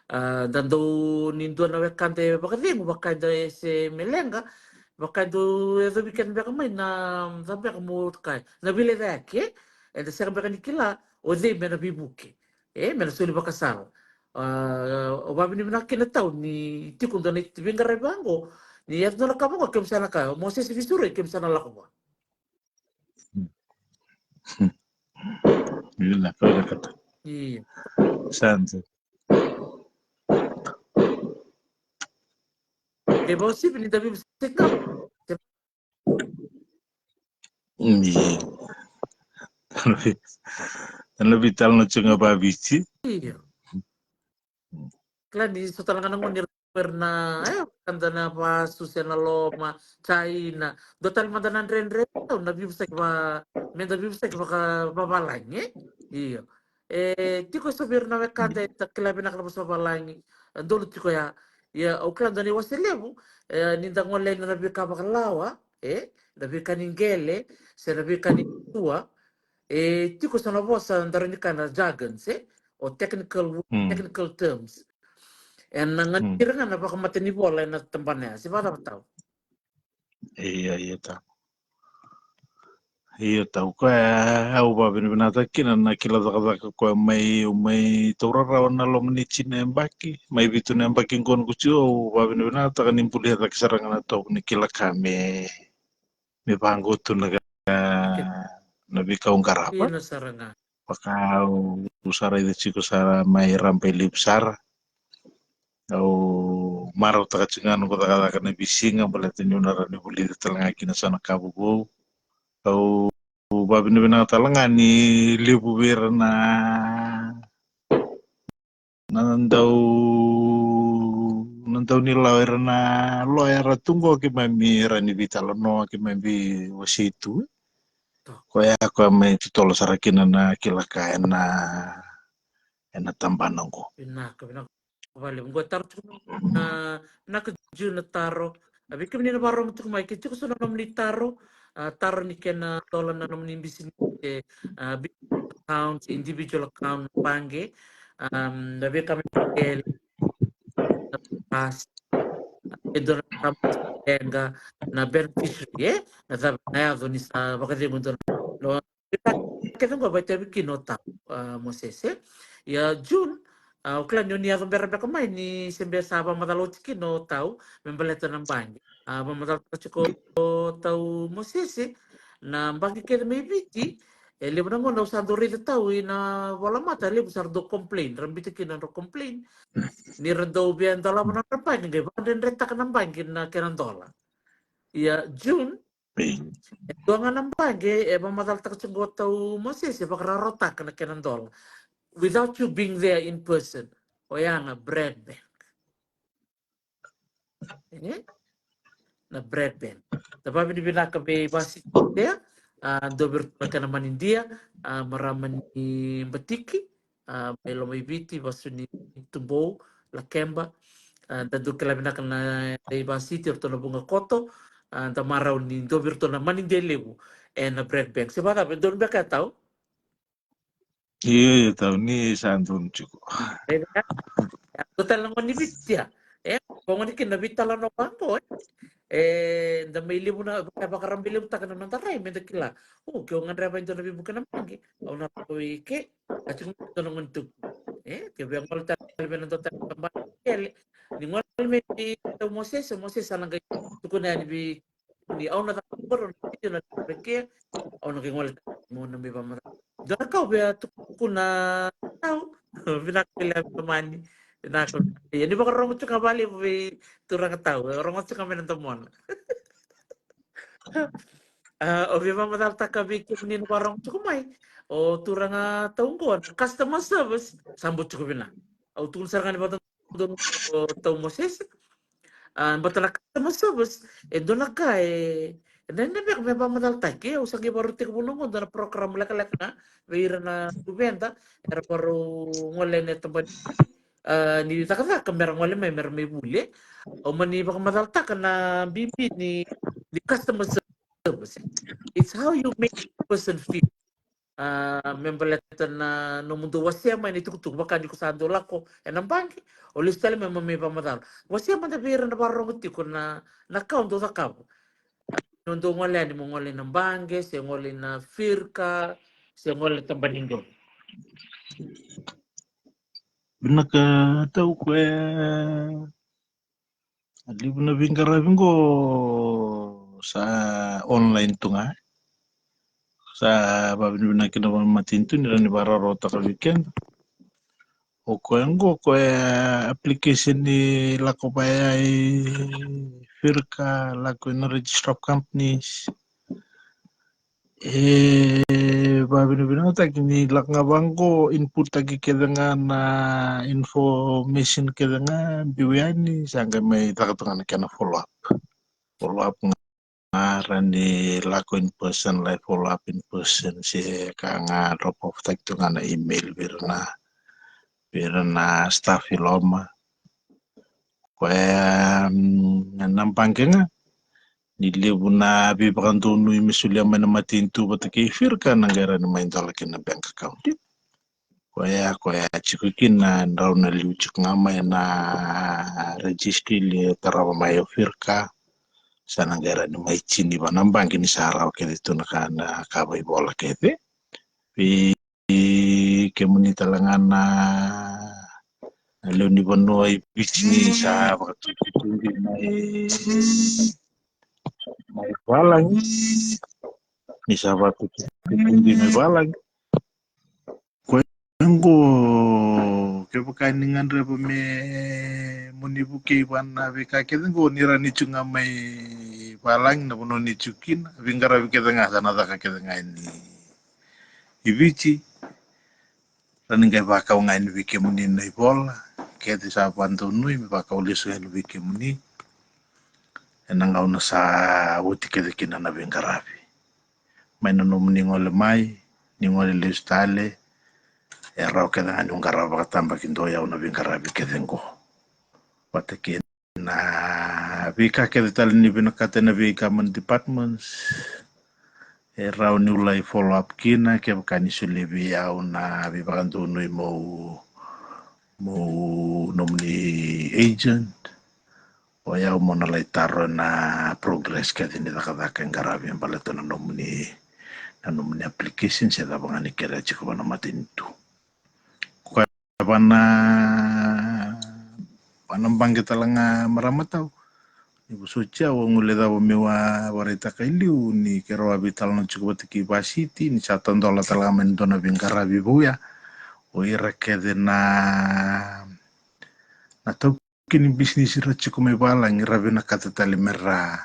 A, da dau ni dua na wekada e vakacegu, vaka eda se me leqa, vaka e dau yacovi keda beka mai na, cava beka mo kai, na veilecayaki, e? Eda sega beka ni kila o cei me na veivuke. E, me na soli vakasala. A, au vakavinavinaka kina tau ni tiko dua na veiqaravi vaqo, ni yaco dua na ka vaqo, keimami sa na kaya, Mosese Visuroi, keimami sa na lako vua. Io, na ka vinaka tau. Io. Sa dina. E vakauasivi ni da veivuke. Ni. Tana vei, tana vei tale na tiko ga vaviti. Io. Kila ni so tale ga na gone era na, e, kada na vasu se na loma, China. Dua tale mada na dredre, na veivosaki va, me da veivosaki vaka vavalagi, e? Io. E tiko eso vei ira na wekada e ta kila vinaka na vosa vavalagi, e dolu tiko ya. Ia, au kila dua na iwase levu, e, ni da gole ina na veika vakalawa, e, na veika ni qele, se na veika ni tua, e tiko eso na vosa da rawa ni kaya na jargons, e, o technical wo-, mm, technical terms. E na, mm, ganita ga na vakamatanivola ena tabana ya, se vakacava tau? Ia, ia tau. Ia tau, koya au vakavinavinakataka kina na kila cakacaka koya mai, au mai taura rawa na loma ni tini na yabaki, mai vitu na yabaki qo noqu tiko, au vakavinavinakataka ni bulia cake sara ga na tovo ni kila ka me, me vaqo tu na, na veika au qarava. Io, na sara ga. Vaka au sa raica tiko sara mai Rabailevu sara. Au marautaka tiko ga noqu cakacaka na veisiga, baleta niu na rawa ni vulica tale ga kina so na ka vovou. Au vakavinavinaka tale ga ni levu vei ira na, na dau, na dau ni lau era na loya era tu qo keimami era ni veitalanoa keimami wasei tu. Koya koya mai totolo sara kina na kila ka ena ena tabana qo. Vinaka, vinaka. Vale, qo taro tiko na vinaka June na taro. A vei kemuni na vakarorogo tiko mai ke tiko so na nomuni taro, a taro ni kena dola na nomuni bisinisi, a business account, individual account na baqe. A na veika me kele pas e dua na tama leqa na beneficiary e na cava na yaco ni sa vakacegu dua na kece qo vaitavi kina o tau a Mosese. Ia June a o kila ni o ni yaco bera beka mai ni se bera sa vakamacala oti kina o tau me baleta na baqe. A vakamacala tiko o tau Mosese na baqe kece mai Viti. E levu na gauna au sa dau raica tau i na volamata levu sa ra dau complain ra bita kina ra complain ni ra dau via dolava na ra baqe qai vakadredretaka na baqe na kena dola. Ia June e dua ga na baqe e vakamacalataka tiko qo tau Mosese e vakararautaka na kena dola without you being there in person. Oya na Bradbank. E na Bradbank. Da vavinavinaka vei Vasiti tea a dua vei iratou na kena manidia a marama ni Batiki a mai Lomaiviti, vasu ni Tubou, Lakeba. A da dau kila vinaka na i Vasiti o ratou na vuqa koto. A da marau ni dua vei iratou na manidia levu e na Bradbank. Se vakacava e donu beka e tau? Io, io, tau ni sa donu tiko. E dua tale na gone ni Viti a e ko gone kina na veitalanoa vaqo e da mai levu na vakaraba levutaka na noda rai me da kila. O ke o gadreva e dua na veivuke na baqe au na ko i ke. A tiko mai dua na gone tuku e ke via gole tale vei na dua tale na baqe kele ni gole mai vei tau Mosese, Mosese a na qai tukuna yani vei ni au na caka koro na video na leke au na qai gole tale mo na mai vamara. Dua na kau via tukuna tau vinaka vei lea vei mani. Vinaka ia ni vakarorogo tiko ga valevu vei turaga tau e rogo tiko ga mai na domona. A o via vakamacalataka vei kemuni na vakarorogo tiko mai o turaga tau qo na customer service sa bau tiko vinaka. Au tukuna sara ga ni vakadodonu o tau Mosese. A bata na customer service e dua na ka e na na veka me vakamacalataki e au sa qai vakarau tekivu na qo dua na program lekaleka ga vei ira na luveda era vakarau gole ena tabani a ni cakacaka mera gole mai mera mai vuli e. Au mani vakamacalataka na bibi ni ni customer service. It's how you make a person feel. A me baleta na nomudou wasea mai na itukutuku vaka ni ko sa dou lako ena baqe o lesu tale mai mo mai vakamacala. Wasea mada vei ira na vakarorogo tiko na na ka o dou cakava. Ni o dou gole yani mo gole ina baqe se gole ina firka se gole tabani qo. Vinaka tau koya. A levu na veiqaravi qo sa online tu ga. Sa vavinavinaka kina vakamatanitu ni ra ni vakararautaka vei keda. O koya qo koya application ni lako vaya i firka lako ina register of companies. E vavinavinakataki ni lako ga vaqo input taki kece ga na information kece ga biu yani sa qai mai caka tu ga na kena follow up. Follow up ga ra ni lako in person lai follow up in person se ka ga drop off taki tu ga na email vei ira na vei ira na staff i loma. Koya na baqe ga ni levu na veivakadonui me solia mai na matanitu vata kei firka na qai ra ni mai dola kina na bank account. Koya koya tiko kina drau na liu tiko ga mai na registry le tarava mai o firka. Sa na qai ra ni mai tini va na baqe ni sa rawa kece tu na ka na ka vaivola kece. Vei kemuni tale ga na na lewe ni vanua i Viti ni sa vakatutubi mai mai valagi. Ni sa vakatutubi mai valagi. Koya qo kevaka ni gadreva me mo ni vukei vana veika kece qo ni ra ni tu ga mai valagi na vanua ni tu kina veiqaravi kece ga sa na caka kece ga ni i Viti. Ra ni qai vakau ga yani vei kemuni na ivola kece sa vakadonui me vakau lesu yani vei kemuni ena gauna sa oti kece kina na veiqaravi. Mai na nomuni gole mai, ni gole lesu tale, e rawa kece ga niu qarava vakatabakidua o yau na veiqaravi kece qo. Vata kei na veika kece tale ni vinakata ena vei government departments, e rawa niu lai follow up kina kevaka ni solia vei au na veivakadonui meu, meu nomuni agent. O yau mo na lai taro ena progress kece ni cakacaka e qaravi e baleta na nomuni, na nomuni application se cava ga ni kerea tiko vua na matanitu. Koya vua na, vua na baqe tale ga marama tau. Ni vosoti au, au guilecava meu a vakaraitaka e liu ni keirau a veitalanoa tiko vata kei Vasiti ni sa tadola tale ga mai na dua na veiqaravi vou ya. O ira kece na, na tau kei ni bisinisi ra tiko mai valagi ra vinakata tale mera,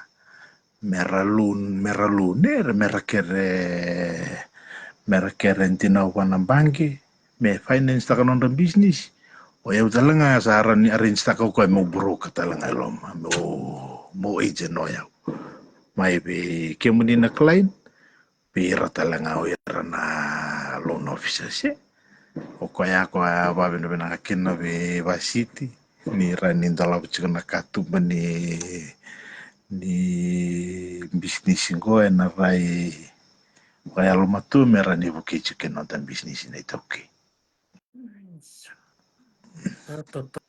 mera loan, mera loan, e, mera kere, mera kere dinau vua na baqe me finance taka nodra bisinisi. O yau tale ga sa rawa ni arrange taka o koya meu broker tale ga e loma, meu, meu agent o yau. Mai vei kemuni na client, vei ira tale ga o ira na loan officers, e. O koya, koya a vavinavinaka kina vei Vasiti ni rawa ni dolava tiko na katuba ni, ni bisinisi qo ena rai vakayalomatua me rawa ni vukei tiko kina noda bisinisi na iTaukei. Totoka,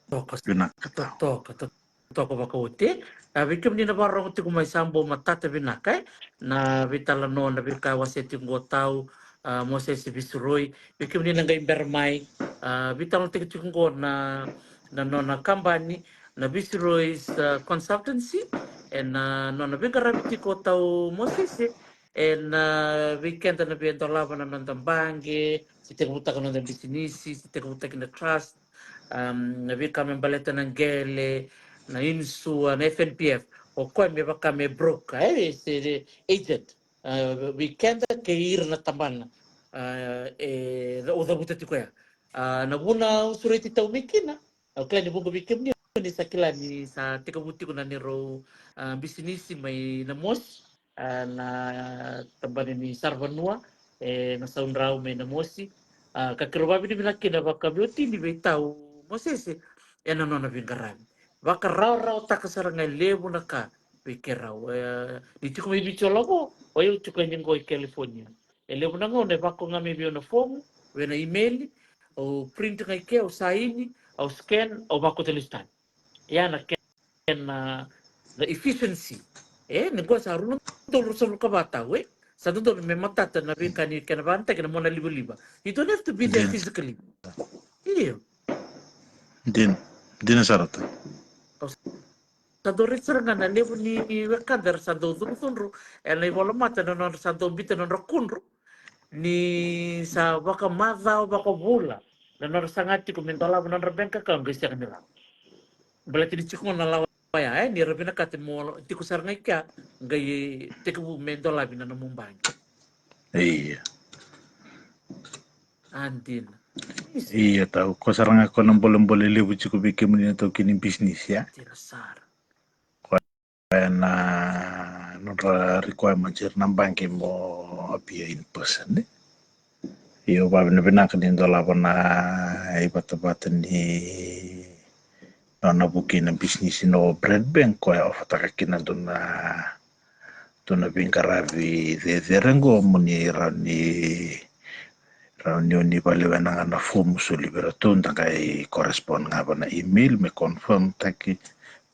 totoka, totoka vakaoti. A, vei kemuni na vakarorogo tiko mai, sa bau matata vinaka, e, na veitalanoa, na veika e wasea tiko qo o tau, a, Mosese Visuroi. Vei kemuni na qai bera mai, a, veitalanoataki tiko qo na, na nona kabani na Visuroi's, a, Consultancy, ena nona veiqaravi tiko o tau Mosese ena, a, vei keda na via dolava na noda baqe, se tekivutaka na noda bisinisi, se tekivutaki na trust, um, na veika me baleta na qele, na insua, na F N P F. O koya me vaka me broker, e, se agent, a, vei keda kei ira na tabana, a, e, au cavuta tiko ya. A, na vuna au sureti tau mai kina, au kila ni vuqa vei kemuni ni sa kila ni sa tekivu tiko na neirau, a, bisinisi mai Namosi, a, na tabana ni saravanua, e, na Saudrau mai Namosi. A, ka keirau vavinavinaka kina vakaveiwatini vei tau Mosese ena nona veiqaravi. Vakarawarawataka sara ga e levu na ka vei keirau. E, ni tiko mai Viti o lako, o yau tiko yani qo i California. E levu na gauna e vako ga mai vei au na fomu, vei na email, au print ga i ke, au saini, au scan, au vakauta lesu tale. Ia na kena, na efficiency. E, ni qo sa rua na udolu ruasagavulu ka va tau, e. Sa dodonu me matata na veika ni kena vakanataki na mona livaliva. You don't have to be there physically. Io. Dina, dina sara tu. Sa dau raica sara ga na levu ni wekada era sa dau cudrucudru ena ivolamata na nodra sa dau biuta na nodra kudru ni sa vakamacawa vakavula na nodra saga tiko me dolava na nodra bank account qai sega ni rawa. Baleta ni tiko na lawa ya, e, ni ra vinakata mo tiko sara ga i kea qai tekivu me dolavi na nomu baqe. Ia. A, dina. Ia, tau, ko sara ga ko na bolebole levu tiko vei kemuni na taukei ni bisinisi, ia. Dina sara. Koya na nodra requirements era na baqe mo appear in person, e. Io, vavinavinaka ni dolava na ivatavata ni nona vukei na bisinisi na Bread Bank, koya e offer-taka kina dua na, dua na veiqaravi cecere qo mo ni rawa ni, rawa ni o ni vakalewena ga na fomu soli vei iratou, da qai correspond ga vua na email me confirm-taki,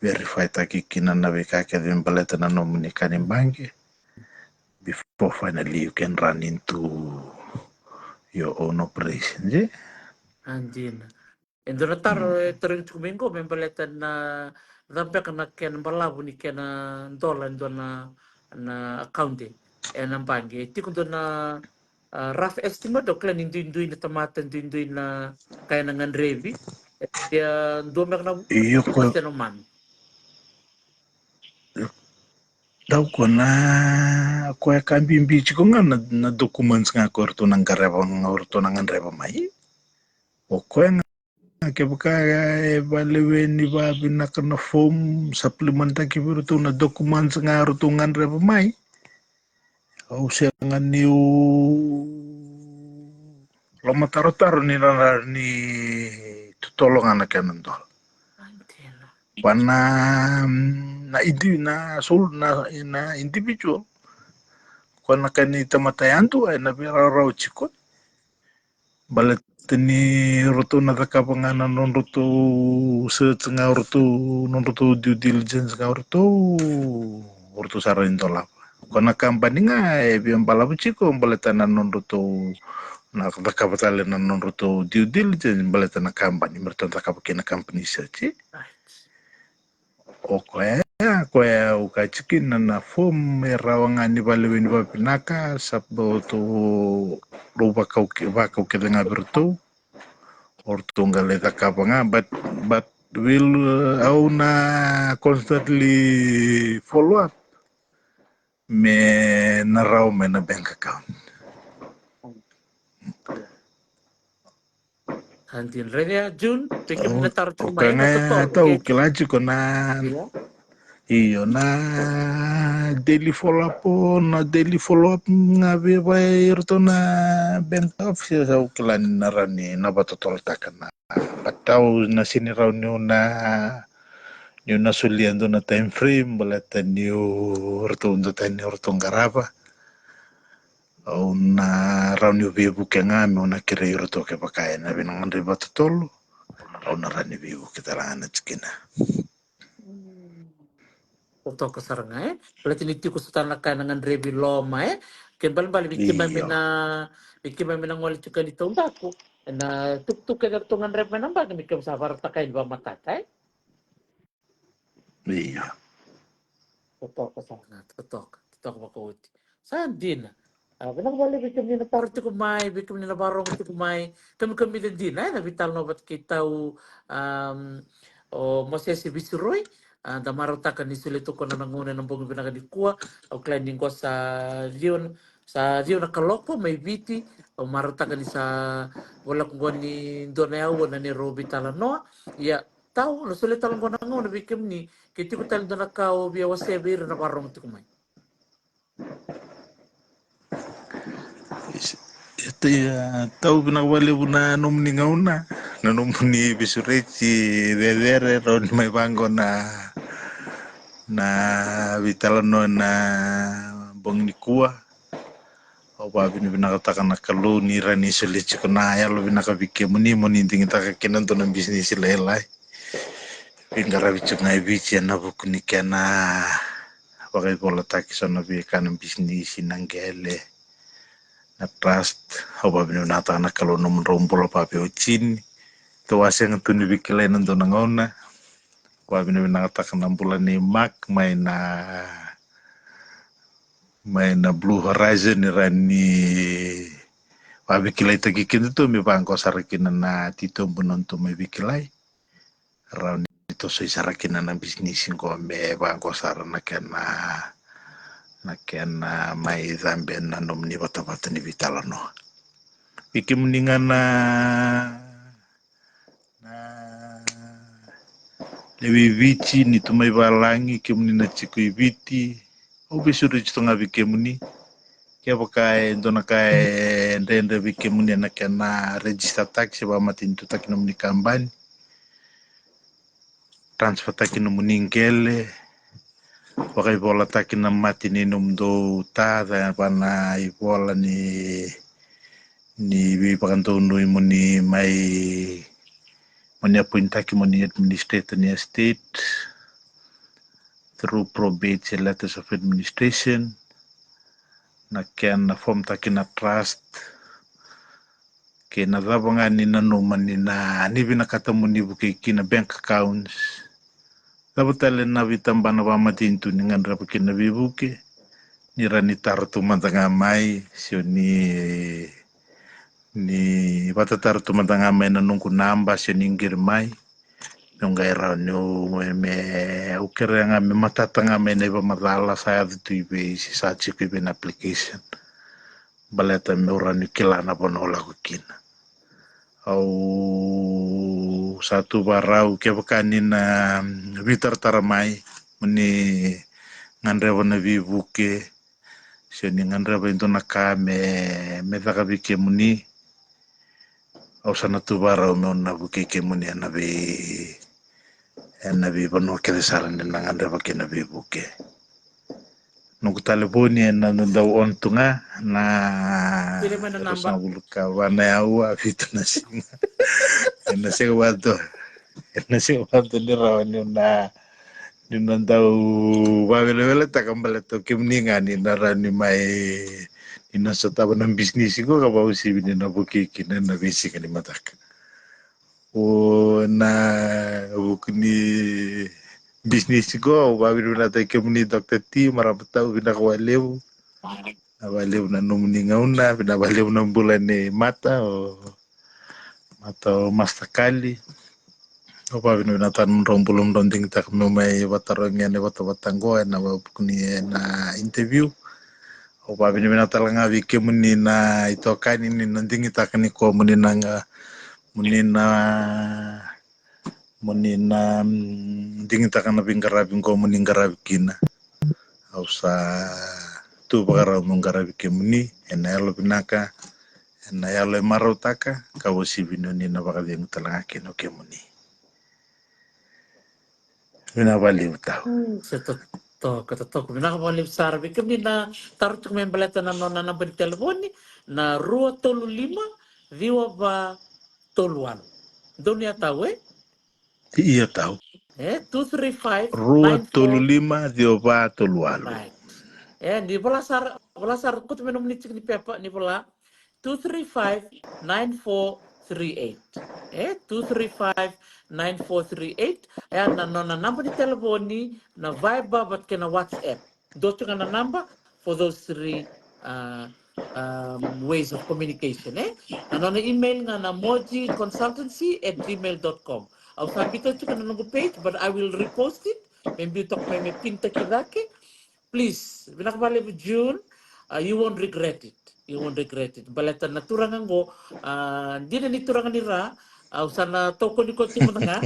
verify-taki kina na veika kece me baleta na nomuni ka ni baqe before finally you can run into your own operation, e? A, dina. E dua na taro e tarogi tiko mai qo me baleta na cava beka na kena balavu ni kena dola e dua na, na account ena baqe. E tiko dua na, a, rough estimate, au kila ni duidui na tamata, duidui na ka ena gadrevi. E, ia, dua beka na, io, ko se no mami. Tau, ko na, koya ka bibi tiko ga na, na documents ga ko ratou na qarava, ga ratou na gadreva mai. O koya ga kevaka e valeweni vavinaka na form, supplementaki vei iratou na documents ga ratou gadreva mai. Au sega niu lomatarotaro ni na, ni totolo ga na kena dola. Va na, na indi-, na sol-, na, na individual. Ko na ka ni tamata yadua ena veiraurau tiko. Baleta ni ratou na cakava ga na nodratou search ga o ratou, nodratou due diligence ga o ratou, o ratou sa rawa ni dolava. Ko na kabani ga e via balavu tiko baleta na nodratou na cakava tale na nodratou due diligence baleta na kabani me ratou na cakava kei na company search. O koya, koya au kaya tiko kina na form e rawa ga ni valeweni vavinaka, sa ratou rau vakau ke-, vakau kece ga vei ratou. O ratou qai lai cakava ga, but, but will, uh, au na constantly follow up me na rawa mai na bank account. Anti Redia June, teki muna taro tiko mai na totolo. Tau kila tiko na, io, na daily follow up, na daily follow up ga vei, vei iratou na bank office, au kila ni na rawa ni na vatotolotaka na. But au na sega ni rawa niu na, niu na solia dua na time frame baleta niu ratou dua tani ratou qarava. Au na rawa niu veivuke ga meu na kerei iratou kevaka ena vinaka na vatotolo. Au na rawa ni veivuke tale ga na tikina. Totoka sara ga, e? Baleta ni tiko sara na ka na gadrevi loma, e? Ke balebale vei keimami na, vei keimami na gole tiko ni taudaku. Ena tukutuku kece ratou gadreva mai na baki me keimami sa vakaraitaka ni vakamatata, e? Io. Totoka sara ga, totoka, totoka vakaoti. Sa dina. A, vinaka vakalevu vei kemuni na taro tiko mai, vei kemuni na vakarogo tiko mai. Kemikemi dina, e, na veitalanoa vata kei tau, am, o Mosese Visiroi. A, da marautaka ni solia tu kina na gauna ena bogi vinaka nikua. Au kila ni qo sa liu, sa liu na kaloko mai Viti. Au marautaka ni sa voleka qo ni dua na aua na neirau veitalanoa. Ia, tau, na solia tale qo na gauna vei kemuni, ke tiko tale dua na ka o via wasea vei ira na vakarogo tiko mai. Ia, tau vinaka vakalevu na nomuni gauna, na nomuni veisureti cecere, rawa ni mai vaqo na, na veitalanoa na bogi nikua. Au vakavinavinakataka na Kalou ni rawa ni solia tiko na yalo vinaka vei kemuni mo ni digitaka kina dua na bisinisi lailai. Veiqaravi tiko ga e Viti ena vuku ni kena vakaivolataki so na veika na bisinisi, na qele, na trust. Au vakavinavinakataka na Kalou nomudrau bula vaveiwatini. Tou a sega tu ni veikilai ena dua na gauna. Vakavinavinakataka na bula nei Mark mai na, mai na Blue Horizon, ni rawa ni vakaveikilaitaki kedatou me vaqo sara kina na titobu nodatou mai veikilai. Rawa ni tosoi sara kina na bisinisi qo me vaqo sara na kena, na kena mai cabe na nomuni vatavata ni veitalanoa. Vei kemuni ga na, na lewe i Viti, ni tu mai valagi, kemuni na tiko i Viti, au veisureti tu ga vei kemuni. Kevaka e dua na ka e dredre vei kemuni ena kena register taki se vakamatenitutaki nomuni kabani, transfer taki nomuni qele, vakaivolataki na mate ni nomudou ta, cava na ivola ni, ni veivakadonui mo ni mai, mo ni appointaki mo ni administrator ni estate through probate se letters of administration, na kena formtaki na trust, kei na cava ga ni nanuma ni na, ni vinakata mo ni vukei kina, bank accounts. Cava tale na veitabana vakamatanitu ni gadreva kina na veivuke, ni rawa ni taro tu mada ga mai, se o ni, ni vatataro tu mada ga mai na noqu naba, se o ni qiri mai. Meu qai rawa niu, me, au kerea ga me matata ga mai na ivakamacala sa yaco tu i vei se sa tiko i vei na application. Baleta meu rawa ni kila na vanua au lako kina. Au sa tu vakarau kevaka ni na, mm, veitaratara mai, mo ni gadreva na veivuke, se ni gadreva e dua na ka me, me caka vei kemuni. Au sa na tu vakarau meu na vukei kemuni ena vei, ena veivanua kece sara ni na gadreva kina na veivuke. Noqu talevoni ena dau on tu ga na, Vili mai na e namba. Ruasagavulu ka va na aua, vitu na siga. Ena sega vakadua, ena sega vakadua ni rawa niu na, niu na dau vaveleveletaka baleta o kemuni ga ni na rawa ni mai, ni na sotava na bisinisi qo ka vausivi ni na vukei kina ena veisiga ni mataka. O na vuku ni bisinisi qo, au vavinavinakataki kemuni Doctor T, marama tau, vinaka vakalevu. Na vakalevu na nomuni gauna, vinaka vakalevu na bula ni mata, o mata o Master Kali. Au vavinavinakataka na nodrau bula, nodrau digitaka meu mai vatarogi ena vatavata qo, ena vuku ni, ena interview. Au vavinavinaka tale ga vei kemuni na itokani ni na digitaka ni ko muni na ga, muni na, muni na, mm, digitaka na veiqaravi qo muni qaravi kina. Au sa tu vakarau meu qaravi kemuni ena yalo vinaka, ena yalo e marautaka, ka uasivi ni oni na vakacegu tale ga kina o kemuni. Vinaka vakalevu tau. Mm, se totoka, totoka. Vinaka vakalevu sara vei kemuni na taro tiko mai baleta na nona naba ni talevoni, na rua tolu lima ciwa va tolu walu. Donuya tau, e? Ia tau. E, two three five nine four. Rua tolu lima ciwa va tolu walu. Right. E, ni vola sara, vola sara, kauta mai nomuni tiki ni pepa, ni vola. Two three five nine four three eight. E, two three five nine four three eight. E, na nona naba ni talevoni, na Viber vata kei na WhatsApp. Dua tu ga na naba for those three, uh, um, ways of communication, e? Na nona email ga na moji consultancy at gmail dot com. Au sa biuta tu ga na noqu page, but I will repost it. Me biu toka mai me pintaki cake. Please, vinaka vakalevu June. Uh, you won't regret it. You won't regret it. Baleta na turaga qo, uh, dina ni turaga ni ra, au sa na tokoni koya tiko mada ga.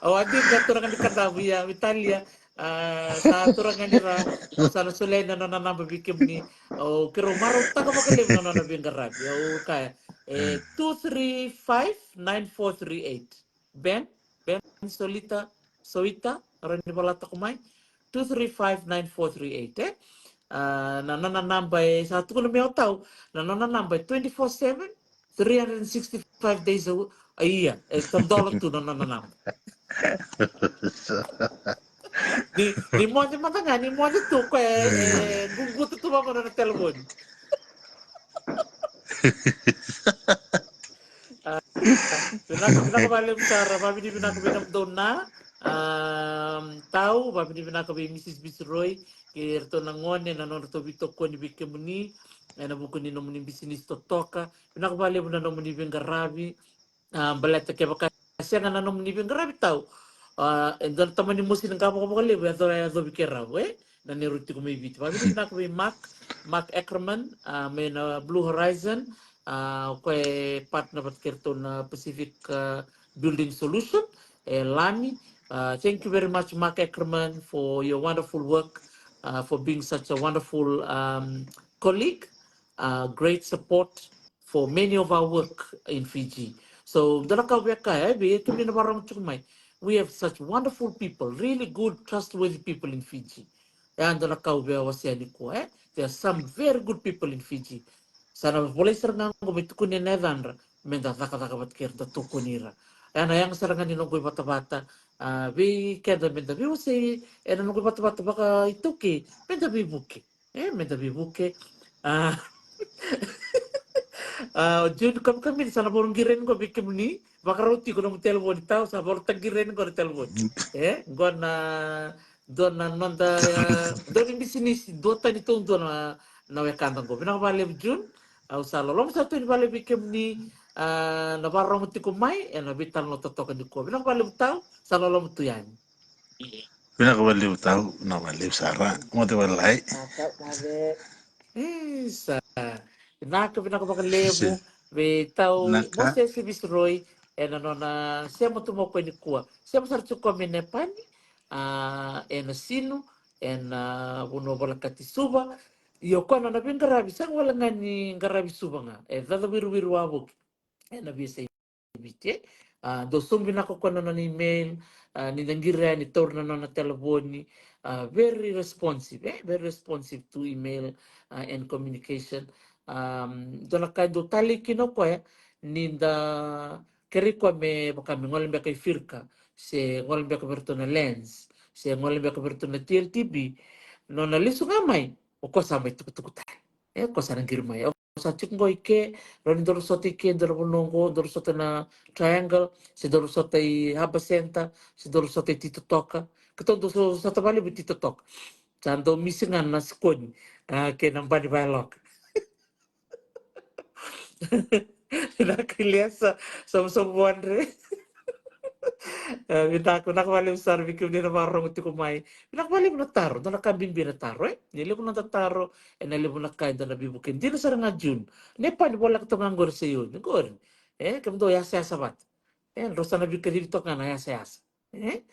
Au a dina turaga ni Kadavu, ia, Vitalia, uh, sa turaga ni ra, au sa na solia na nona naba vei kemuni. O keirau marautaka vakalevu na nona veiqaravi. Au kaya, e, two three five nine four three eight. Ben, Ben Solita, Soita, rawa ni vola toka mai, two three five nine four three eight, e? Ah, na nona naba e sa tukuna mai o tau, na nona naba e twenty four seven, three hundred and sixty five days a, a year. E tadola tu na nona naba. Ni, ni moce mada ga, ni moce tu koya, e, e, guguta tu vaqo na nona telefoni. Ah, vinaka, vinaka vakalevu sara, vavinavinaka vei nomudou na, ah, tau, vavinavinaka vei Mrs Viceroy kei iratou na gone na nodratou veitokoni vei kemuni ena vuku ni nomuni bisinisi totoka. Vinaka vakalevu na nomuni veiqaravi. Ah, baleta kevaka sega na nomuni veiqaravi tau, ah, e dua na tamani mosi ni qavokavoka levu e yaco, e yacovi keirau, e? Na neirau tiko mai Viti. Vavinavinaka vei Mark, Mark Ackerman, ah, mai na Blue Horizon, ah, o koya e partner vata kei iratou na Pacific, ah, Building Solution, e Lami. Ah, thank you very much, Mark Ackerman, for your wonderful work, ah, for being such a wonderful, um, colleague, ah, great support for many of our work in Fiji. So, dua na ka au via kaya, e, vei kemuni na vakarorogo tiko mai. We have such wonderful people, really good, trustworthy people in Fiji. E, dua na ka au via wasea nikua, e. There are some very good people in Fiji. Sa na volai sara ga qo me tukuni na yacadra, meda cakacaka vata kei ira, da tokoni ira. E, na yaga sara ga ni noqu ivatavata, ah, vei keda meda veiwasei, ena noqu ivatavata vakaitaukei, meda veivuke. E, meda veivuke. Ah. Ah, o June Kamikami, sa na vakarau qiri yani qo vei kemuni. Vakarau tiko nomu telefoni tau, sa vakarau taqiri yani qo na telefoni. E, qo na, dua na noda, ah, dua na bisinisi, duatani taudua na, na wekada qo. Vinaka vakalevu June. Au sa loloma sara tu yani vakalevu vei kemuni, ah, na vakarorogo tiko mai ena veitalanoa totoka nikua. Vinaka vakalevu tau, sa loloma tu yani. Vinaka vakalevu tau, vinaka vakalevu sara. Moce vakalailai. Vinaka, moce. Isa. Vinaka, vinaka vakalevu. Isa. Vei tau Mosese Visoroi ena nona sema tu mai o koya nikua. Sema sara tiko mai Nepani, a, ena sinu ena vanua volekati Suva. Ia o koya nona veiqaravi sa wale ga ni qaravi Suva ga, e caca wiriwiri wavoki ena veiyasai Viti, e. A, dou sauma vinaka o koya na nona email, a, ni da qiri yani taura na nona telefoni, a, very responsive, e, very responsive to email, a, and communication. Um, dua na ka e dau talei kina o koya ni da kerei koya me vaka me gole beka i Firka, se gole beka vei iratou na Lands, se gole beka vei iratou na T L T B, nona lesu ga mai, o koya sa mai tukutuku tale. E, o koya sa na qiri mai. Au sa tiko qo i ke, rawa ni dou sota i ke, dou vanua qo, dou sota na Triangle, se dou sota i Harbour Centre, se dou sota i Titotoka. Keitou dau so-, sota valevu i Titotoka. Sa dau misi ga na sikoni, a, kei na bani vailoka. Vinaka Ilesa, sa, sa, sa Vonre. E, vinaka, vinaka valevu sara vei kemuni na vakarorogo tiko mai. Vinaka valevu na taro, dua na ka bibi na taro, e? Ni levu na noda taro, ena levu na ka eda na veivuke. Dina sara ga June. Nepani voleka toka ga qori se June, qori. E, kemudou yasayasa vata. E, drau sa na veikacivi toka ga na yasayasa. E?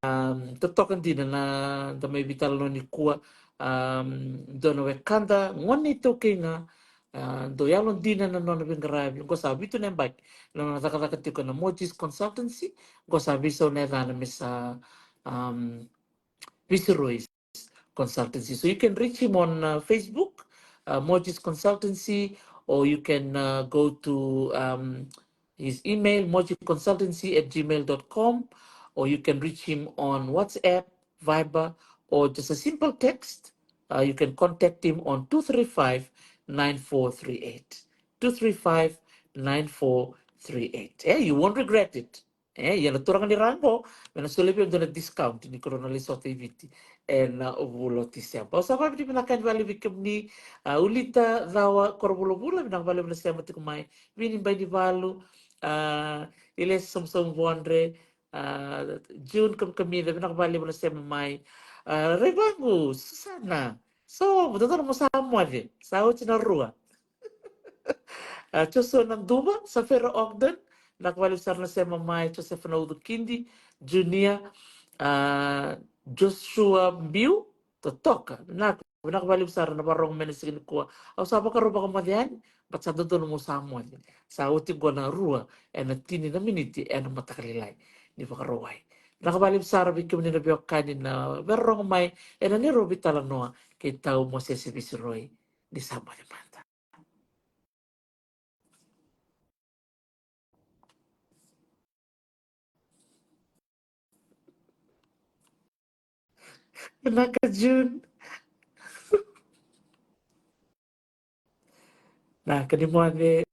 Am, totoka dina na da mai veitalanoa nikua, am, dua na wekada gone iTaukei ga, a, dau yalodina na nona veiqaravi. Qo sa vitu na yabaki na nona cakacaka tiko na Mojis Consultancy, qo sa veisau na yacana me sa, am, Viceroy's Consultancy. So you can reach him on, uh, Facebook, uh, Mojis Consultancy, or you can, uh, go to, um, his email, mojiconsultancy at gmail dot com, or you can reach him on WhatsApp, Viber, or just a simple text. Uh, you can contact him on two three five, nine four three eight. Two three five, nine four three eight. Eh, you won't regret it. Eh, ia na turaga ni ra qo, me na solia vei au dua na discount ni ko rau na lai sota i Viti ena, uh, vula o Tiseba. Au sa vakavinavinaka yani valevu vei kemuni, a, Ulita Cawa Korovulavula, vinaka valevu na sema tiko mai. Vini Bainivalu, a, Ilesa Samusamu Vonre, a, June Kamikamica, vinaka valevu na sema mai. A, Raivagu Susana, so, dodonu mo sa moce, sa oti na rua. A, Joshua Naduva, Safira Ogden, vinaka valevu sara na sema mai, Josefa Naucukidi Junior, a, Joshua Biu, totoka, vinaka, vinaka valevu sara na vakarorogo mai na siga nikua. Au sa vakarau vakamoce yani, but sa dodonu mo sa moce. Sa oti qo na rua ena tini na miniti ena mataka lailai ni Vakarauwai. Vinaka valevu sara vei kemuni na veiwekani na vakarorogo mai ena neirau veitalanoa kei Tau Mosese Visoroi. Ni sa moce mada. Vinaka June. Vinaka ni moce.